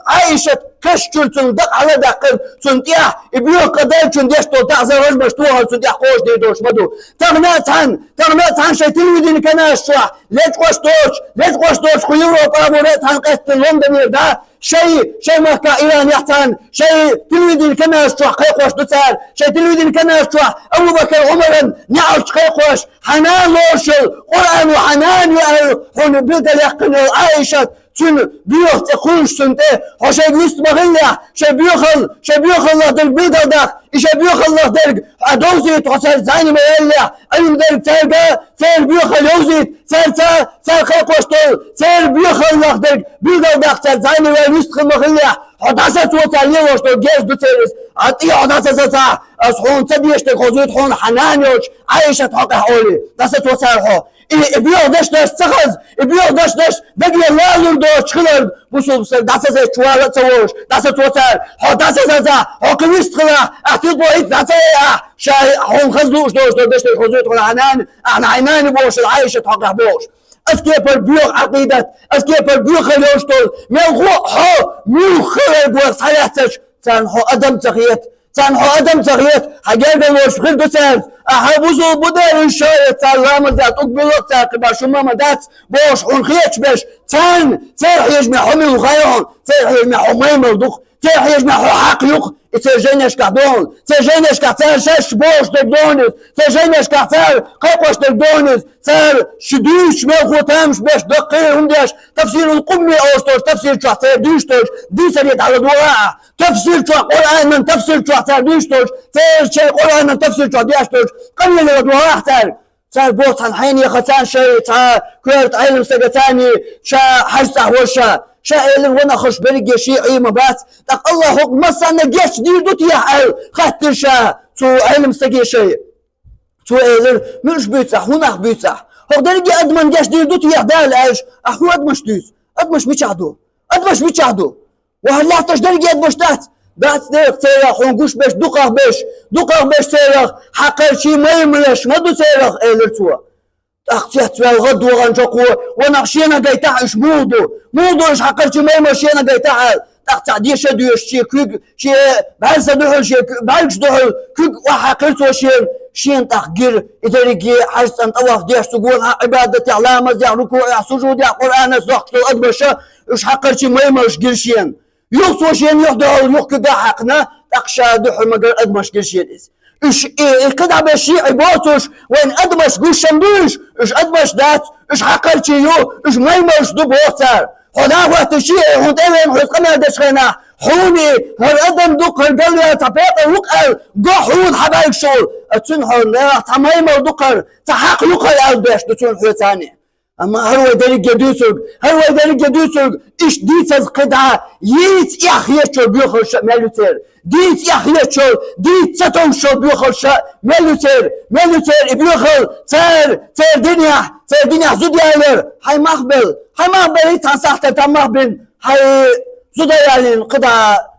Ӏайшат каш чуьра цунна дакъа хьала а даьккхира, цунна тӀехь и боьха къа даьллачунна деш долу таӀзар важмаш тохар цунна тӀехь кхочушдийр долуш ма ду. Тахана а цхьаьна, тахана а цхьаьна шайн телевидение каналаш чохь лечкъош доцуш, лечкъош доцуш кху Европа агӀора а цхьаьна къаьстина Лондонера, да, шайн, шайн махкахь Иранехь цхьаьна, шайн телевидение каналаш чохь кхайкхош ду цара, шайн телевидение каналаш чохь Абу-Бакар, Ӏумаран неӀалт кхайкхош, хьан нана лоруш йолу, Къуръано хьан нана ю аьлла, хьуна билгалъяьккхина йолу Ӏайшат, цуьнан боьха цӀе кхуллуш цунна тӀе, хьо шайга вист ма хиллехь, шайн боьхалла, шайн боьхаллах дерг билгалдаккха, и шайн боьхаллах дерг хьан довзийта хьо цаьрца зӀене ма яллехь, Ӏилма дерг цаьрга, церан боьхалла йовзийта, цаьрца, цара кхайкхош долу, церан боьхаллах дерг билгалдаккха цаьрца зӀене ваьлла вист хила ма хиллехь, хьо дӀасаца цо цара лелош долу герз ду церан иза, а тӀе хьо дӀасаца ца, ас хьуна ца дешнарг хьо зуьйта хьуна хьан нана йоцуш, Ӏайшат хьокъехь олий, дӀасаца цара хьо. И, и боьха дешнаш ца хаза, и боьха дешнаш дагера лалур доцуш хиларг, бусулба стаг дӀасазетташ вала а ца волуш, дӀасаца цара, хьо дӀасазаца, хьо кхин вист хилахь, ахь тилпо хӀинца дӀа ца яй ахь, ша хьуна хаза лууш долуш долу дешнаш хьо зуьйта хьуна хьан нана, ахьа хьайн нана бохуш, Ӏайшат хьокъехь бохуш. Ас кепара боьха Ӏакъидат, ас кепара боьха йолуш долу, мелхо а хьо, муьлхха а верг вара схьалаьцча, царна хьо адам ца хета, царна хьо адам ца хета, хьан гергарлош хир ду цаьрца, ахьа бусулба бу дера уьш ша, я цара ламаз яц, угбилла цара кхин баш хӀума ма дац, бохуш хьуна хеташ берш, царна, церан хьежаме хьо мила ву хаьий хьуна, церан хьежаме хьо маймал ду-кх, церан хьежаме хьо хьакха ю-кх, и церан жайнашкахь догӀу, церан жайнашкахь цара шаьш бохуш дерг догӀу иза, церан жайнашкахь цара кхайкхош дерг догӀу иза, цара ши дуьйцучу мелхо тамаш беш даккхий хӀума деш, тафсирул къумми олуш долчу тафсир чохь цара дуьйцуш долчу дийцаре дӀаладогӀа ахь. Тафсир чохь, Къуръанан тафсир чохь цара дуьйцуш долчу, церан шайн Къуръанан тафсир чохь деш долчу къамеле ладогӀа ахь цара. Цара боху цхьана хьенеха царна шайн цхьа коьрта Ӏелам стага царний ша хьаьжцӀахь вара ша. Ша элира, ванах хӀорш берриге шиӀий ма бац. ТӀаккха Аллахьо хӀокху массарна гечдийр ду техьа аьлла, хаьттира ша цу Ӏелам стаге шайн. Цо элира, муьлш буьйцу ахь, хӀун нах буьйцу ахь? ХӀокху дерриге адамна гечдийр ду техьа Дала аьлча, ахь хӀун адамаш дуьйцу? Адамаш мичахь ду? Адамаш мичахь ду? Ва хӀара лаьтташ дерриге адамаш дац? Дац дера, церах хьуна гуш берш, дукхах берш, дукхах берш церах хьакхарчий маймалш ма ду церах, элира цо. ТӀаккха цецваьлла гӀадваханчохь, ванах шена гайтахьа уьш муха ду? Муха ду уьш хьакхарчий маймалш шена гайтахьа аьлла? ТӀаккха цхьаъ деша доьшуш шен куьг, шен бӀаьрса дуьхьал, шен куь-, бӀаьргаш дуьхьал куьг охьахьаькхира цо шена. Шена тӀаккха гира и дерриге хьаьжцӀан тӀаваф деш цу гонахьа, Ӏибадатехь, ламазехь, рукуӀехь, сужудехь, Къуръанца дохкуш долу адамаша, уьш хьакхарчий маймалш гира шена. Юха цо шена юхь дуьхьал юха куьг охьахьаькхна, тӀаккха ша дуьхьал магар адамаш гира шена иза. Уьш и, и кхидӀа берш шиӀий боцуш, вайна адамаш гуш ма бу уьш, уьш адамаш дац, уьш хьакхарчий ю, уьш маймалш ду боху цара. Хьо дӀахӀоттийча шиӀий хьуна тӀе а веана хьоьца къамел дечу хенахь, хьуна хӀара адам ду-кх, хӀара галваьлла цхьа пекъар ву-кх аьлла, го хьуна хьан бӀаьргаш чу. А цуьнан хьо нахах цхьа маймал ду-кх хӀара, цхьа хьакха ю-кх хӀара аьлла деш ду цуьнан хьоьца царна. Амма хӀара вай дерриге дуьйцург, хӀара вай дерриге дуьйцург, иштта дийцаза кхидӀа, йийца эхь хетачо боьхалша а мел ю церан. Дийца эхь хетачо, дийца ца товшо боьхалша а мел ю церан, мел ю церан и боьхалла, цара, церан динехь, церан динехь зуда ялор, хьайн мах белла, хьайн мах белла, цхьа сахьтана там мах бина, хьайн зуда ялийна кхидӀа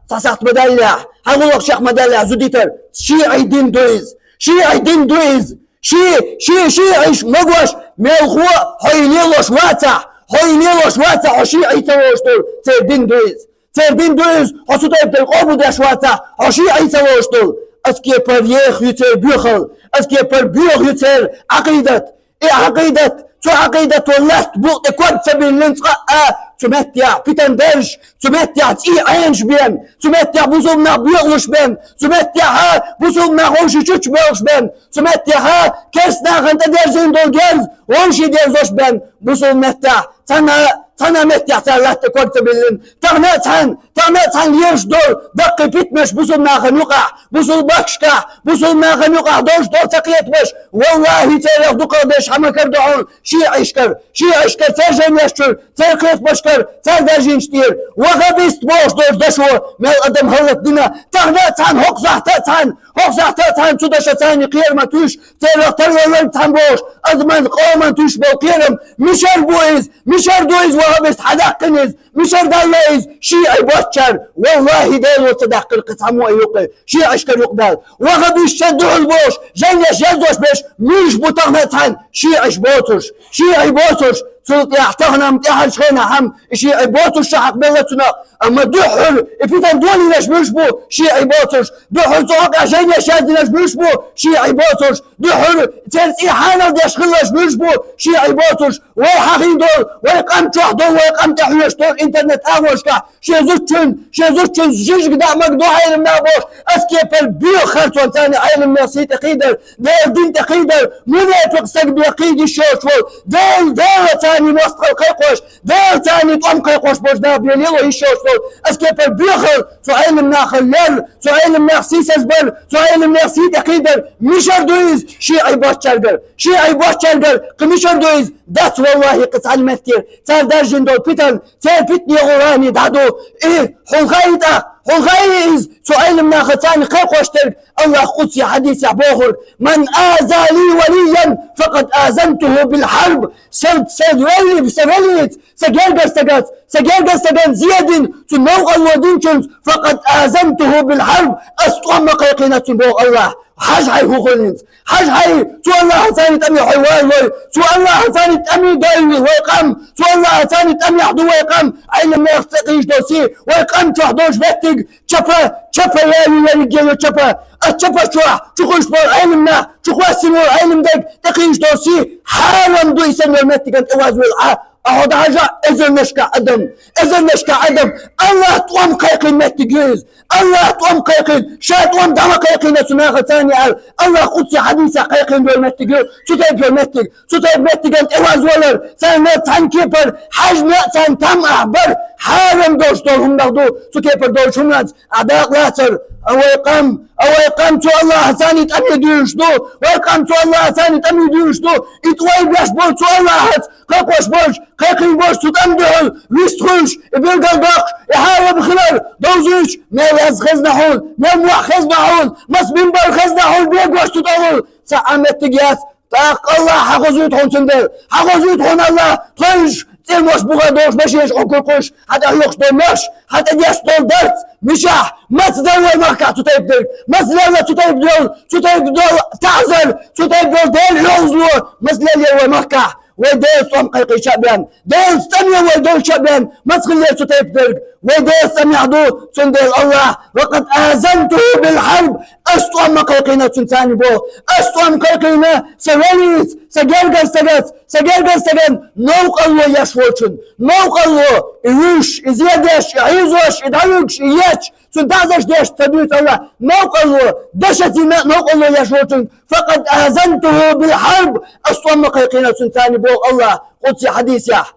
цхьа сахьт ма даьллехь, хьайн гӀуллакх чекх ма даьллехь зуда йитар. ШиӀий дин ду иза, шиӀий дин ду иза. Ши, ши, шиӀийш магош, мелхо а хьо и лелош вацахь, хьо и лелош вацахь, хьо шиӀий ца волуш долу, церан дин ду иза. Церан дин ду иза, хьо цу тайпа дерг къобалдеш вацахь, хьо шиӀий ца волуш долу. Ас кепара еха ю церан боьхалла, ас кепара боьха ю церан Ӏакъидат. И Ӏакъидат, цу Ӏакъидато лаьтта букъа тӀе ког ца биллина цкъа а, цу меттехь питан даржаш, цу меттехь цӀий Ӏенаш бен, цу меттехь бусулба нах боькъалуш бен, цу меттехь бусулба нах вовшийн чучча боьлхуш бен, цу меттехь керста нахана тӀедерзийна долу герз вовшийн дерзош бен, бусулба меттехь цхьана, цхьана меттехь цара лаьтта ког ца биллина. Тахана а цхьаьна, тахана а цхьаьна лелаш долу даккхий питанаш бусулба нахана юкъахь, бусулба бахкашкахь, бусулба нахана юкъахь долуш долу цакхетамаш, валлахӀи, церах дукхах берш хьан ма карадо хьуна, шиӀийшкара, шиӀийшкара, церан жайнаш чуьра, церан кхетамашкара, цара даржийначу тӀера, ваххабист бохуш долчу дашо мел адам хӀаллакдина, тахана а цхьана, хӀокху сахьта а цхьана, хӀокху сахьта а цхьана цу дашца царна кхерам туьйсуш, церан тарлалларг цхьаьна бохуш, адаман, къоман туьйсуш болу кхерам мичара бу иза? Мичара ду иза, ваххабисташа хьадаьккхина иза? Мичара даьлла иза? ШиӀий боцчара, валлахӀи, Дело ца даьккхира кхин цхьаммо а юкъа, шиӀашкара юкъа даьлла. Ваххабисташа дуьхьал бохуш, жайнаш яздеш берш муьлш бу тахана а цхьана? ШиӀаш боцурш, шиӀий боцурш, цул тӀаьхьа тахана-м тӀаьхьарчу хенахь-м и шиӀий боцурш шо хьакхабелла цунах, амма дуьххьара и питана долийнарш муьлш бу? ШиӀий боцурш. Дуьххьара цу хьокъехь жайнаш яздинарш муьлш бу? ШиӀий боцурш. Дуьххьара церан цӀий хьанал деш хилларш муьлш бу? ШиӀий боцурш. Вай хьахийна долу, вай къам чохь долу, вай къам тӀехьоьжуш долу интернет агӀонашкахь шен зудчун, шен зудчун жижиг даа мага ду Ӏелам нах бохуш, аса кепара боьха харцонца царна Ӏелам нехан сий тӀе кхийдар, Делан дин тӀе кхийдар, мунепикъ стаг бен кхийда йиш йолуш волу, Дела, Дела царна мостагӀалла кхайкхош, Дела царна тӀом кхайкхош болчу нах бен лело йиш йолуш волу, аса кепара боьхалла цу Ӏелам нахал лер, цу Ӏелам нехан сийсаз бар, цу Ӏелам нехан сий тӀе кхийдар, мичара ду иза? ШиӀий боцчаьргара, шиӀий боцчаьргара кхин мичара ду иза? Дац, валлахӀи, кхин цхьана меттера цара даржийна долу питана, церан питане гӀурани дӀа ду. И хьуна хаьий тӀаккха, хьуна хаьий иза, цу Ӏелам наха царна кхайкхош дерг? Аллах къудси хьадисехь бохург: «Ман аза ли валиян, факъад азантуху бил хьарб». Сан, сан вели, сан велица, сан гергара стагаца, сан гергара стагана зе дина, цу новкъарло динчуьнца, «факъад азантуху бил хьарб», ас тӀом ма кхайкхина цунна, боху Аллах. Хьажа хьайн хӀун хуьлу хӀинца? Хьажа хьайн, цу Аллахьан царна тӀаме хьо валлой, цу Аллахьан царна тӀаме дойла вай къам, цу Аллахьан царна тӀамехь ду вай къам, Ӏелам нехан цӀе кхийчу доций, вай къам чохь долчу меттиг чапа, чапа яю ерриге ю чапа. Ас чапа чохь чу хуьлуш болу Ӏелам нах, чу хоьссина волу Ӏелам дерг тӀе кхийчу доций, хьарам ду и санна йолу меттиган тӀе вазвелла Ӏа. Ахьа хьо дӀахьажа, эзарнашкахь адам, эзарнашкахь адам, Аллах тӀом кхайкхина меттиг ю иза. Аллах тӀом кхайкхина, ша тӀом дӀа ма кхайкхина цу наха царна аьлла, Аллах къудси хьадисехь кхайкхина йолу меттиг ю, цу тайпа йолу меттиг, цу тайпа меттиган тӀе вазвалар, царна цхьана кепара хьаьжна а царна там а бар, хьарам долуш долу хӀуманах ду, цу кепара долчу хӀуманца а дакъа лацар, а вай къам, а вай къам цу Аллахьан царна тӀаме дуьйлуш ду, вай къам цу Аллахьан царна тӀаме дуьйлуш ду, и тӀой беш болу цу Аллахьаца, кхайкхош болчу, кхайкхина болчу цу тӀам дуьхьал вистхуьлуш, и билгалдоккхуш, и хьарам хилар довзуьйтуш, мел яз хезна хьуна, мел мохь хезна хьуна, мас минбар хезна хьуна бегош цу тӀехула, цхьа а меттиг яц, тӀаккха Аллах хьахозуьйту хьуна цундела, хьахозуьйту хьуна Аллах, тхойнаш цӀенош бухара долуш, машенаш Ӏокхуьйкхуш, хьан тӀехь йоккхуш долу мохь, хьан тӀе деш долу дарц, мичахь, маца даьлла вай махкахь цу тайпа дерг, маца даьлла цу тайпа долу, цу тайпа долу таӀзар, цу тайпа долу Делан ловзало, маца леллера вай махкахь? Вай Делаца тӀом кхайкхийча а бен, Делаца тӀаме вай долча а бен, маца хиллера цу тайпа дерг? Вай Делаца тӀамехь ду, цундела Аллах: «Вакъад азантуху бил хьарб», ас тӀом ма кхайкхина цунна царна боху, ас тӀом кхайкхина сан велица, сан гергара стагаца, сан гергара стагана новкъарло еш волчунна, новкъарло, и вуьйш, и зе деш, и хьийзош, и дӀавуьгуш, и ечаш, цунна таӀзарш деш ца дуьйцу Аллах, новкъарло, дашаца новкъарло еш волчунна, «факъад азантуху бил хьарб», ас тӀом ма кхайкхина цунна царна боху Аллах къудси хьадисехь.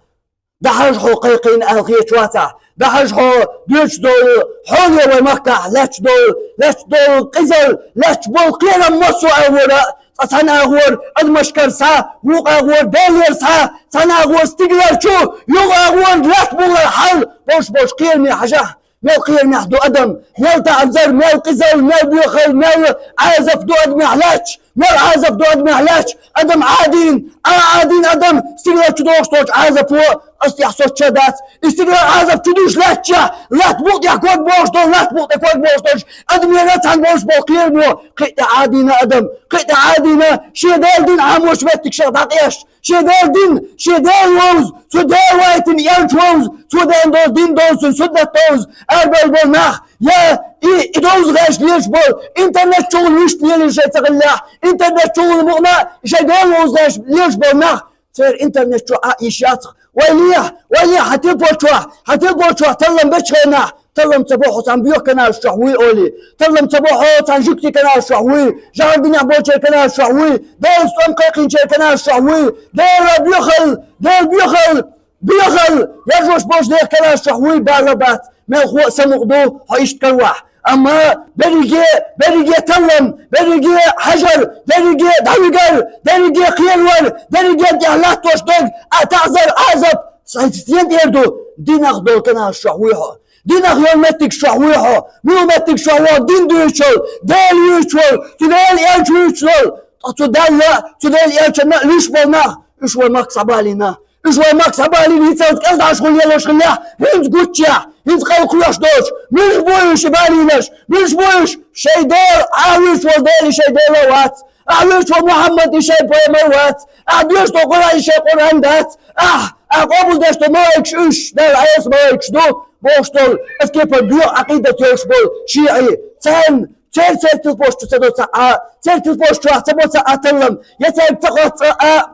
ДӀахьажа хьо кхайкхийна аьлла хеташ вацахь, дӀахьажа хьо доьдуш долу хьоле вай махкахь лаьтташ долу, лаьтташ долу къизалла, лаьтташ болу кхерам массо а агӀора, цкъа цхьана агӀора адамашкара схьа, вукху агӀора Делера схьа, цхьана агӀора стигалара чу, юха агӀора лаьтта буллара хьал, болуш болчу кхераме хьажахь. Мел кхерамехь ду адам, мел таӀзар, мел къизалла, мел боьхалла, мел Ӏазап ду адамехь лаьтташ, мел Ӏазап ду адамехь лаьтташ, адам Ӏадийна, а Ӏадийна адам стигалара чу догӀуш долчу Ӏазапо, ас тӀехь соцча дац, и стигалара Ӏазап чу дуьйш лаьттачехь, латта букъ тӀехь ког бохуш долу, латта букъ тӀе ког бохуш долуш, адамера цхьаьна болуш болу кхерамо, кхин а тӀе Ӏадийна адам, кхин а тӀе Ӏадийна, шен Делан дин Ӏамош меттигашкахь дӀакъаьсташ, шен Делан дин, шен Дела вовза, цу Дела вайтина элча вовза, цо ден долу дин довза, цуьнан суннат довза, арабевлла болу нах, я и, и довза гӀерташ лелаш болу, интернет чухула вуьшта лелийна шайн ца хиллехь, интернет чухула мукъана а шайн Дела вовза гӀерташ лелаш болу нах, церан интернет чу а йиш яцахь. Вай лехьа, вай лехьа хьан телефон чохь, хьан телефон чохь таллам бечу хенахь, таллам ца бо хьо цхьана боьха каналаш чохь вуй олий, таллам ца бо хьо цхьана жуьгтийн каналаш чохь вуй, жагӀар динехь болчеран каналаш чохь вуй, Делаца тӀом кхайкхийначеран каналаш чохь вуй, Дела боьхалла, Дела боьхалла, боьхалла, яржош болчу нехан каналаш чохь вуй, бала бац, мелхо а самукъа ду хьо иштта каравахь. Амма берриге, берриге таллам, берриге хьажар, дерриге дӀавигар, дерриге кхеравар, дерриге тӀехь латтош дерг, а таӀзар, Ӏазап, стен тӀера ду, динах долу каналаш чохь вуй хьо. Динах йолу меттиг чохь вуй хьо, муьлха меттиг чохь ву хьо, дин дуьйцуш волу, Дела вуьйцуш волу, цу Дела элча вуьйцуш волу, ткъа цу Далла, цу Дела элчанна а луьйш болу нах, уьш вай махка схьабалийна. Уьш вай махка схьабалийна, хӀинца кӀелдӀаш хуьлу лелош хиллехь, хӀинца гуччехь, хӀинца кхалкхоьхьуш доцуш, муьлш бу уьш и балийнарш, муьлш бу уьш? Шайн Дела, Ӏа вуьйцуш волу Дела и шайн Дела вац, Ахь вуьйцуш волу Мухьаммад и шайн пайхамар вац, ахь доьшуш долу Къуръан и шайн Къуръан дац, ахь, ахь къобалдеш долу малайкаш уьш, Далла Ӏеса малайкаш ду, бохуш долу, аса кепара боьха Ӏакъидат йолуш болу шиӀий, царна, церан, церан телефонаш чу ца до цхьа а, церан телефонаш чохь ца бо цхьа а таллам, я цаьрга ца хотту цкъа а,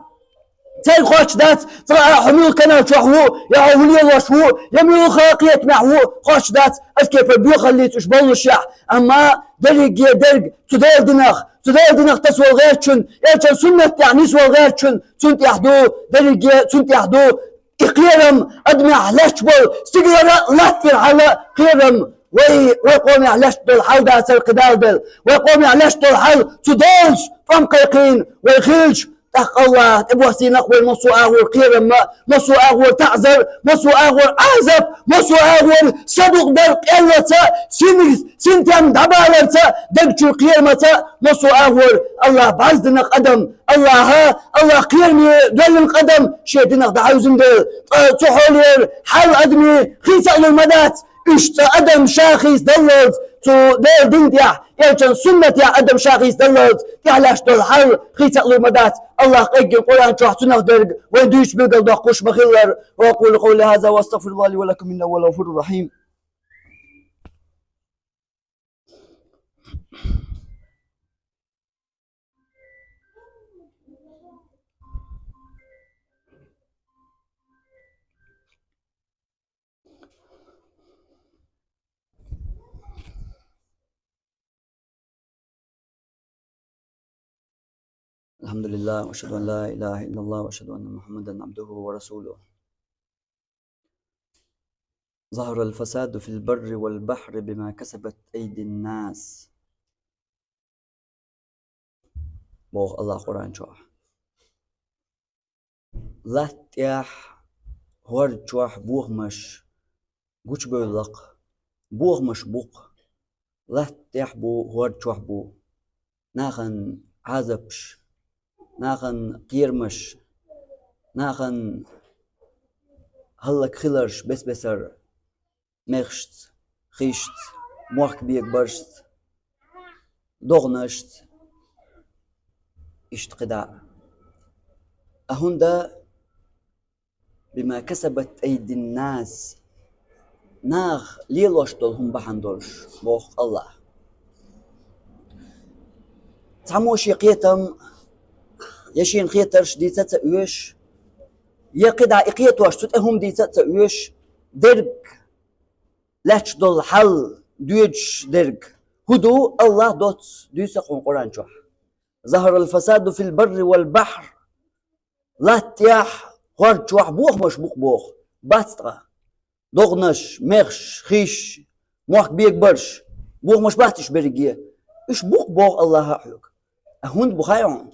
церан хоттуш дац, цкъа а хьо муьлха канал чохь ву, я хьо хӀун лелош ву, я муьлха кхетамехь ву, хоттуш дац, аса кепара боьхаллица уьш боллушехь, амма дерриге дерг цу Делан динах, цу Делан динах таса волу гӀертачун, элчан суннат тӀехь нисвала гӀертачун, цунна тӀехь ду, дерриге цунна тӀехь ду, и кхерам адамехь лаьтташ болу, стигалара а латтийра хьала кхерам, вай, вай къомехь лаьтташ долу хьал дацара кхидӀа а делла, вай къомехь лаьтташ долу хьал цу Делаца тӀом кхайкхийна вай хилча, тӀаккха Аллах тӀебоссийна-кх вайн массо а агӀор кхерам а, массо а агӀор таӀзар, массо а агӀор Ӏазап, массо а агӀор садукъ дар къеллаца, синиг, синтем дӀабаларца, даг чуьра кхерамаца, массо а агӀор Аллах бӀаьздина-кх адам, Аллаха, Аллах кхераме доьллина-кх адам, шен динах дӀахьаьвзина дела, ткъа цу хьолера хьал адамийн хийца а лур ма дац, уьш цкъа адам ша хийцадаллалц цу Делан дин тӀехь, элчан суннат тӀехь адам ша хийцадаллалц тӀехь лаьтташ долу хьал хийца а лур ма дац. Аллах къеггина Къуръан чохь цунах дерг вайн дуьйцуш билгалдоккхуш ма-хиллара. وأقول قولي هذا وأستغفر الله لي ولكم إنه هو الغفور الرحيم. الحمد لله، وأشهد أن لا إله إلا الله، وأشهد أن محمدا عبده ورسوله. ظهر الفساد في البر والبحر بما كسبت أيدي الناس. Боху Аллах Къуръан чохь. Латта тӀехь, хӀорда чохь бохамаш гучубевлла-кх, бохамаш бу-кх. Латта тӀехь бу, хӀорда чохь бу. Нахана Ӏазапаш, нахана кхерамаш, нахана хӀаллакьхиларш бес-бесара, мехашца, хишца, мохк бегабаршца, догӀанашца, иштта кхидӀа а. А хӀунда بما كسبت أيدي الناس, наха лелош долу хӀума бахьана долуш, боху Аллах. Цхьаммо шен кхетам я шена хетарш дийца а ца оьшу, я кхидӀа и кхетош цу тӀе хӀума дийца а ца оьшу, дерг лаьтташ долу хьал доьдуш дерг хӀун ду, Аллах доцца дуьйцу-кх хьуна Къуръан чохь. ظهر الفساد في البر والبحر. Латта тӀехь, хӀорда чохь бохамаш бу-кх боху. Бац ткъа. ДогӀанаш, мехаш, хиш, мохк бегабарш. Бохамаш бац уьш берриге. Уьш бу-кх боху Аллаха а хьоьга. А хӀунда бу хаьий хьуна?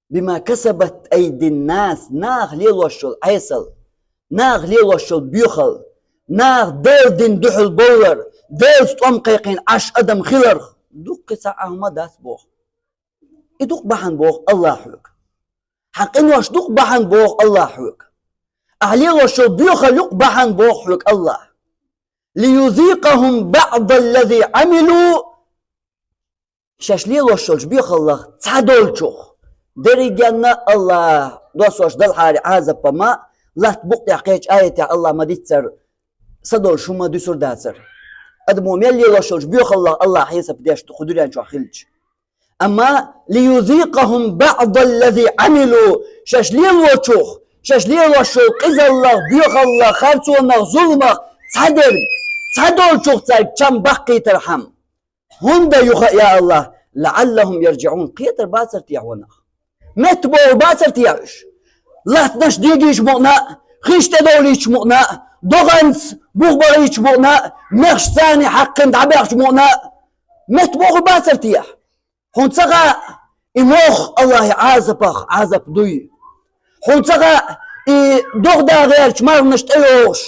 بما كسبت أيدي الناس, наха лелош йолу Ӏесалла, наха лелош йолу боьхалла, наха Делан дин дуьхьал бовлар, Делаца тӀом кхайкхийна Ӏаш адам хиларх, дуккхий цхьа а хӀума дац боху. И ду-кх бахьана боху Аллах хьоьга. Хьан къинош ду-кх бахьана боху Аллах хьоьга. Ахьа лелош йолу боьхалла ю-кх бахьана боху хьоьга Аллах. ليذيقهم بعض الذي عملوا. Шаьш лелош йолчу боьхаллах цхьадолчух, дерригенна Аллах доссош далхьара Ӏазап ма, латта букъ тӀехь кхечу аятехь Аллах ма-дийццара, са долуш хӀума дуьсур дацара. Адамо мел лелош йолчу боьхаллах Аллах хьесап деш ду кху дуьнен чохь хилча. Амма ليذيقهم بعض الذي عملوا, шаьш лелочух, шаьш лелош йолу къизаллах, боьхаллах, харцонах, зуламах цхьадерг, цхьадолчух цаьрга чам баккхийтархьама. ХӀунда юха а, я Аллах, لعلهم يرجعون, кхетар бацар техьа ванах? Метта богӀур бацар техьа уьш? Латтанаш дегийчу мукъана а, хиш тӀедовлийчу мукъана а, догӀанца бух бахийчу мукъана а, мехаш царний хьаккхина дӀабаьхчу мукъана а, метта богӀур бацар техьа? Хьуна ца хаьа, и мох Аллахьи Ӏазапах Ӏазап дуй? Хьуна ца хаьа, и догӀа да гӀертачу марханаш тӀейогӀуш,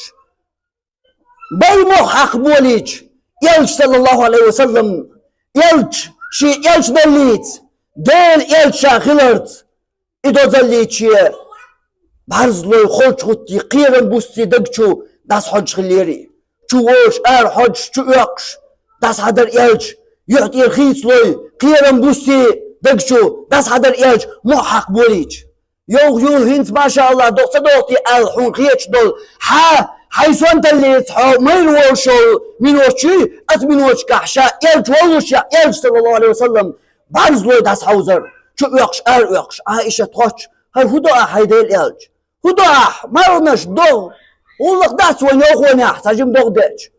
бай мохь хьакхаболийча, Элча, саллаллаху Ӏалайхи ва саллам, Элча, ший Элча даллийца, Делан Элча ша хиларца, и дозаллийча, бӀарзлой, холча гӀутий, кхерам бустий даг чу дӀасахьош хиллера. Чу волаш, ара хьош, чу оьккхаш дӀасахьадар Элча, юхь тӀера хийцалой, кхерам бустий даг чу дӀасахьадар Элча, мохь хьакхаболийча. Йовха ю хӀинца, машааллахӀ, догӀа ца догӀий аьлла хьона хеташ долу, хьа, хьайн сонталлица хьо майра волуш волу миноташ, аса миноташкахь ша Элча воллушехь, Элча, саллаллаху Ӏалайхи ва саллам, бӀарзлой дӀасахьовзар, чу оьккхаш, ара оьккхаш, Ӏаиша тхоьцуш: «ХӀара хӀун до ахь, хьайн Делан Элча? ХӀун до ахь, марханаш догӀа? ГӀуллакх дац вайн йовхонехь, цхьа жима догӀа дечу?»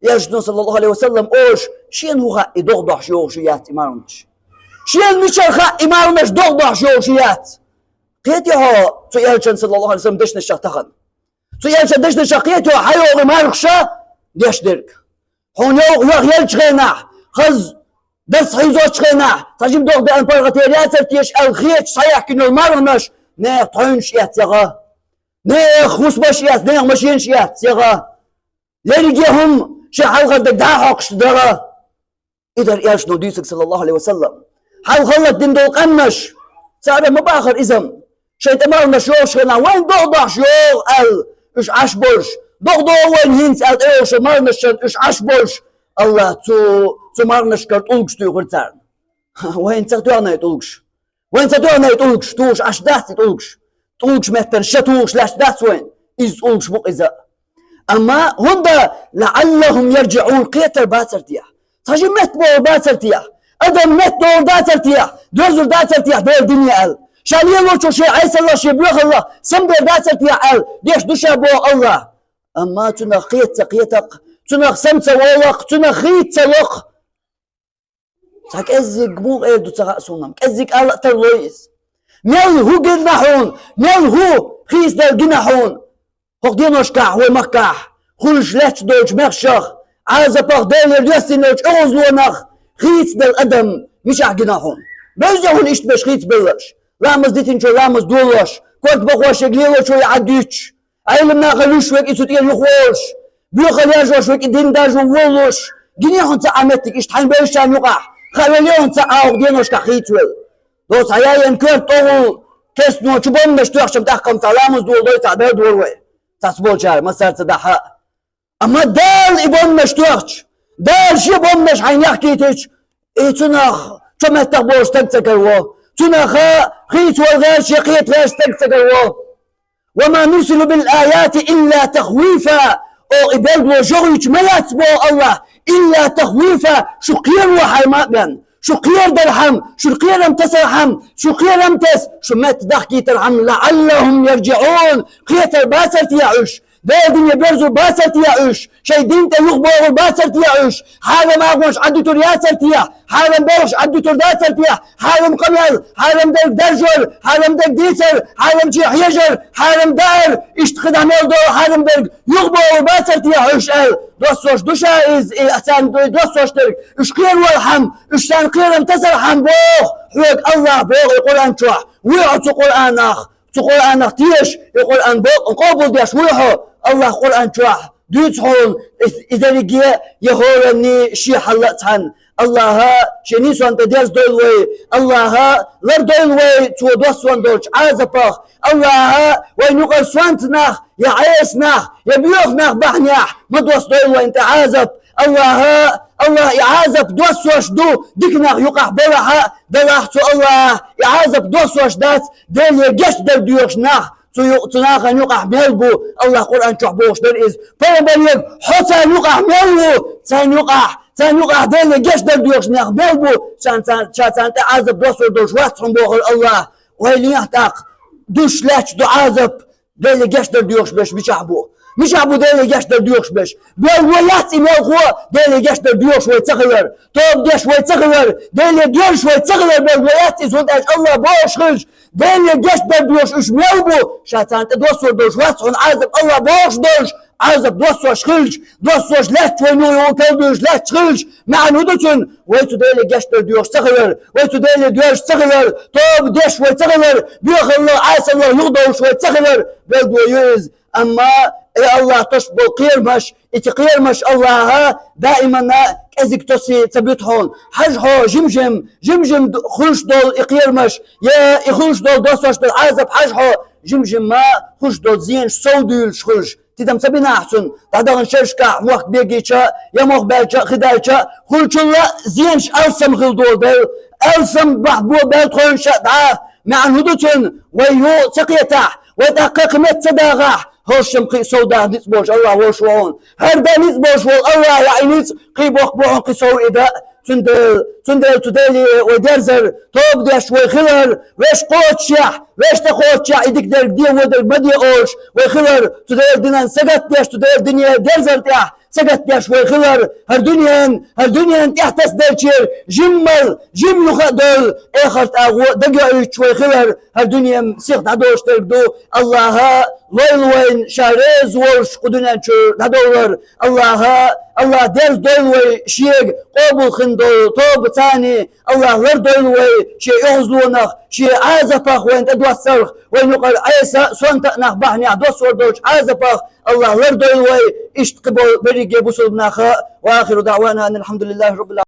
Элчано, саллаллаху Ӏалайхи ва саллам, олуш: «Шена хӀун хаьа, и догӀа дохьуш йогӀуш ю яц и марханаш? Шена мичара хаьа, и марханаш догӀа дохьуш йогӀуш ю яц?» Кхетий хьо цу Элчан, саллаллаху Ӏалайхи ва саллам, дешнашах тахана? Цу Элчан дешнашах кхетий хьо, хьан йогӀу и мархаша деш дерг? Хьуна йовха, йовха еллачу хенахь, хаза дарс хьийзочу хенахь, цхьа жима догӀа деана паргӀатера яцара теша аьлла хеташ схьаяьхкина йолу марханаш нехан тхьовнаш эцна яха, нехан хӀусамаш эцна, нехан машенаш эцна яха, лерриге хӀума шен хьалхара дерг дӀа а хьокхуш дара. И дара Элчано дуьйцург, саллаллаху Ӏалайхи ва саллам. Хьалха хӀаллакдина долу къаьмнаш, цара ма бахара иза-м, шайн тӀе марханаш йогӀуш хенахь, вайн догӀа дохьуш йогӀу аьлла, уьш Ӏаш болуш, догӀа догӀу вайн хӀинца аьлла, тӀейогӀуш йолу марханашна уьш Ӏаш болуш, АллахӀа цу, цу марханашкара тӀулгаш туьйхира царна. Вайна ца тоьхна и тӀулгаш? Вайна ца тоьхна и тӀулгаш? Тухуш Ӏаш дац и тӀулгаш? ТӀулгаш меттана ша тухуш лаьтташ дац вайна? Иза тӀулгаш бу-кх иза. Амма хӀунда, «лаӀаллахӀум ярджиӀун», кхетар бацара техьа? Цхьа жима метта бовла бацара техьа? Адам метта довла дацара техьа? Доьрзур дацара техьа Делан дине аьлла? Ша лелочо шен Ӏесаллах, шен боьхаллах самабер дацара техьа аьлла, деш ду ша боху АллахӀа. Амма цунах кхета ца кхета-кх, цунах сама ца волу-кх, цунах хийца ца ло-кх. Цхьа кӀеззиг муха эр ду ца хаьа суна-м, кӀеззиг ала а тарлой иза. Мел хӀу гина хьуна, мел хӀу хийцаделла гина хьуна? ХӀокху деношкахь вай махкахь хуьлуш лаьтташ долчу мехашах, Ӏазапах, Делера доьссина йолчу оьгӀазлонах хийцаделла адам мичахь гина хьуна? Бевзий хьуна иштта берш хийцабелларш? Ламаз дитинчо ламаз долош, корта бахош ерг лелочо и Ӏад дуьтуш, Ӏелам наха луьйш верг и цу тӀера юхаволуш, боьхалла яржош верг и дин даржо волуш, гиний хьуна цхьа а меттиг иштта хьайн бевзачарна юкъахь, хаа велий хьуна цхьа а хӀокху деношкахь хийцавелла? Доцца хьаяйина коьрта тӀехула керстано чу бомбанаш тоьхча-м тӀаккха-м цхьа ламаз дола дой цхьа дара дора вай, цхьацболчара массаьрца дахьа а. Амма Дала и бомбанаш тоьхча, Дала шен бомбанаш хьайна яхкийтича, и цунах чо меттах болуш стаг ца караво, цунах хийцавала гӀерташ я кхета гӀерташ стаг ца караво. «Ва ма нурсилу бил аяти илла тахвифа». Оха и билгало жагӀуьйтуш ма яц боху АллахӀа, илла тахвифа, шу кхеро хьайма а бен. Шу кхерадархьама, шу кхерам тасархьама, шу кхерам таса, шу метта дахкийтархьама, «лаӀаллахӀум ярджиӀун», кхетар бацара техьа уьш? Делан дине берзур бацара техьа уьш? Шайн дин тӀе юхабогӀур бацара техьа уьш? Хьарам агӀонаш Ӏаддуьтур яцара техьа? Хьарам белхаш Ӏаддуьтур дацара техьа? Хьарам къамел, хьарам дерг даржор, хьарам дерг дийцар, хьарамче хьежар, хьарам даар, иштта кхидӀа мел долу хьарам дерг юхабогӀур бацара техьа уьш аьлла, доссош ду ша иза, и царна доссош дерг, уьш кхеравалхьама, уьш царна кхерам тасархьама боху хьоьга АллахӀа боху и Къуръан чохь. Вуй хьо цу Къуръанах, цу Къуръанах теша, и Къуръан бо-, къобалдеш вуй хьо? АллахӀа Къуръан чохь дуьйцу хьуна и, и дерриге, я хӀоранний шен хьал а цхьаьна. АллахӀа шен нийсонна тӀе дерзадойла вай, АллахӀа лардойла вай цо доссонна долчу Ӏазапах, АллахӀа вайн юкъара сонта нах, я Ӏеса нах, я боьха нах бахьанехь ма доссадойла вайна тӀе Ӏазап. АллахӀа, АллахӀа и Ӏазап доссош ду, дика нах юкъахь балахь а, далахь а цу АллахӀа, и Ӏазап доссош дац, Деле гечдар доьхуш нах, цу ю-, цу нахана юкъахь мел бу, АллахӀа Къуръан чохь бохуш дара иза. Пайхамарга: «Хьо царна юкъахь мел ву, царна юкъахь, царна юкъахь Деле гечдар доьхуш нах мел бу, ша царна, ша царна тӀе Ӏазап доссор долуш вац хьуна», бохура АллахӀа. Вай лехьа тӀаккха душ лаьтташ ду Ӏазап, Деле гечдар доьхуш берш мичахь бу? Мичахь бу Деле гечдар доьхуш берш? Билгало яц и мелхо, Деле гечдар доьхуш вай ца хилар, тоба деш вай ца хилар, Деле доьрзуш вай ца хилар билгало яц иза, хӀунда аьлча АллахӀа бохуш хилча, Деле гечдар доьхуш уьш мел бу, ша царна тӀе доссор долуш вац хьуна Ӏазап, АллахӀа бохуш долуш, Ӏазап доссош хилча, доссош лаьтташ вай нух юкъа калдуьйш лаьтташ хилча, маьӀна хӀун ду цуьнан? Вай цу Деле гечдар доьхуш ца хилар, вай цу Деле доьрзуш ца хилар, тоба деш вай ца хилар, боьхаллах, Ӏесаллах юхадовлуш вай ца хилар билгало ю иза. Амма Э, Аллахь, тосуш болу кхерамаш, и кхерамаш, Аллахь, даиманна кӀезиг тосий ца буьту хьуна. Хьажа хьо жим-жим, жим-жим д-, хуьлуш долу и кхерамаш, я и хуьлуш долу доссош долу Ӏазап хьажа хьо, жим-жимма хуьлуш долу зенаш сов дуьйлуш хуьлуш. Тидам ца бина ахь цунна, дӀадахана шерашкахь мохк бегийча, я мохк баьлча, хи даьлча, хуьлучунна зенаш алсам хила долу дела, алсам бахьа бо баьлла тхойна ша дӀа, маьӀна хӀун ду цуьнан, вай юкъа ца кхетахь, вай тӀаккха кхин метта ца дагӀахь, хӀоршам кхин сов даха ницкъ болуш Аллахь волуш ву хьуна. ХӀара дан ницкъ болуш волу Аллахь яа и ницкъ, кхин боккха бу хьуна кхин сов и дан. Цундела, цундела цу Деле вай дерзар, тоба деш вай хилар, вешан кхочушехь, вешан тӀе кхочушехь, и дика дерг де, вон дерг ма де олуш вай хилар, цу Делан динан сагатдеш, цу Делан дине дерзар тӀехь сагатдеш вай хилар, хӀара дуьнен, хӀара дуьнен тӀехь тасаделчера жиммал, жим юха а долу, эхарт агӀо дагайоуьйтуш вай хилар, хӀара дуьнен сиха дӀадолуш дерг ду. Аллахьа лойла вайна ша реза волуш кху дуьнен чуьра дӀадовлар. Аллахьа, Аллахь дерза дойла вай шега къобал хин долу тоба царний, Аллахь лардойла вай шен оьгӀазлонах, шен Ӏазапах вайна тӀедоссарх, вайн юкъара Ӏеса, сонта а нах бахьанехь доссор долчу Ӏазапах, Аллахь лардойла вай, иштта кхин болу берриге бусулба наха. Ва ахиру даъвана анил хьамдулиллахи раббил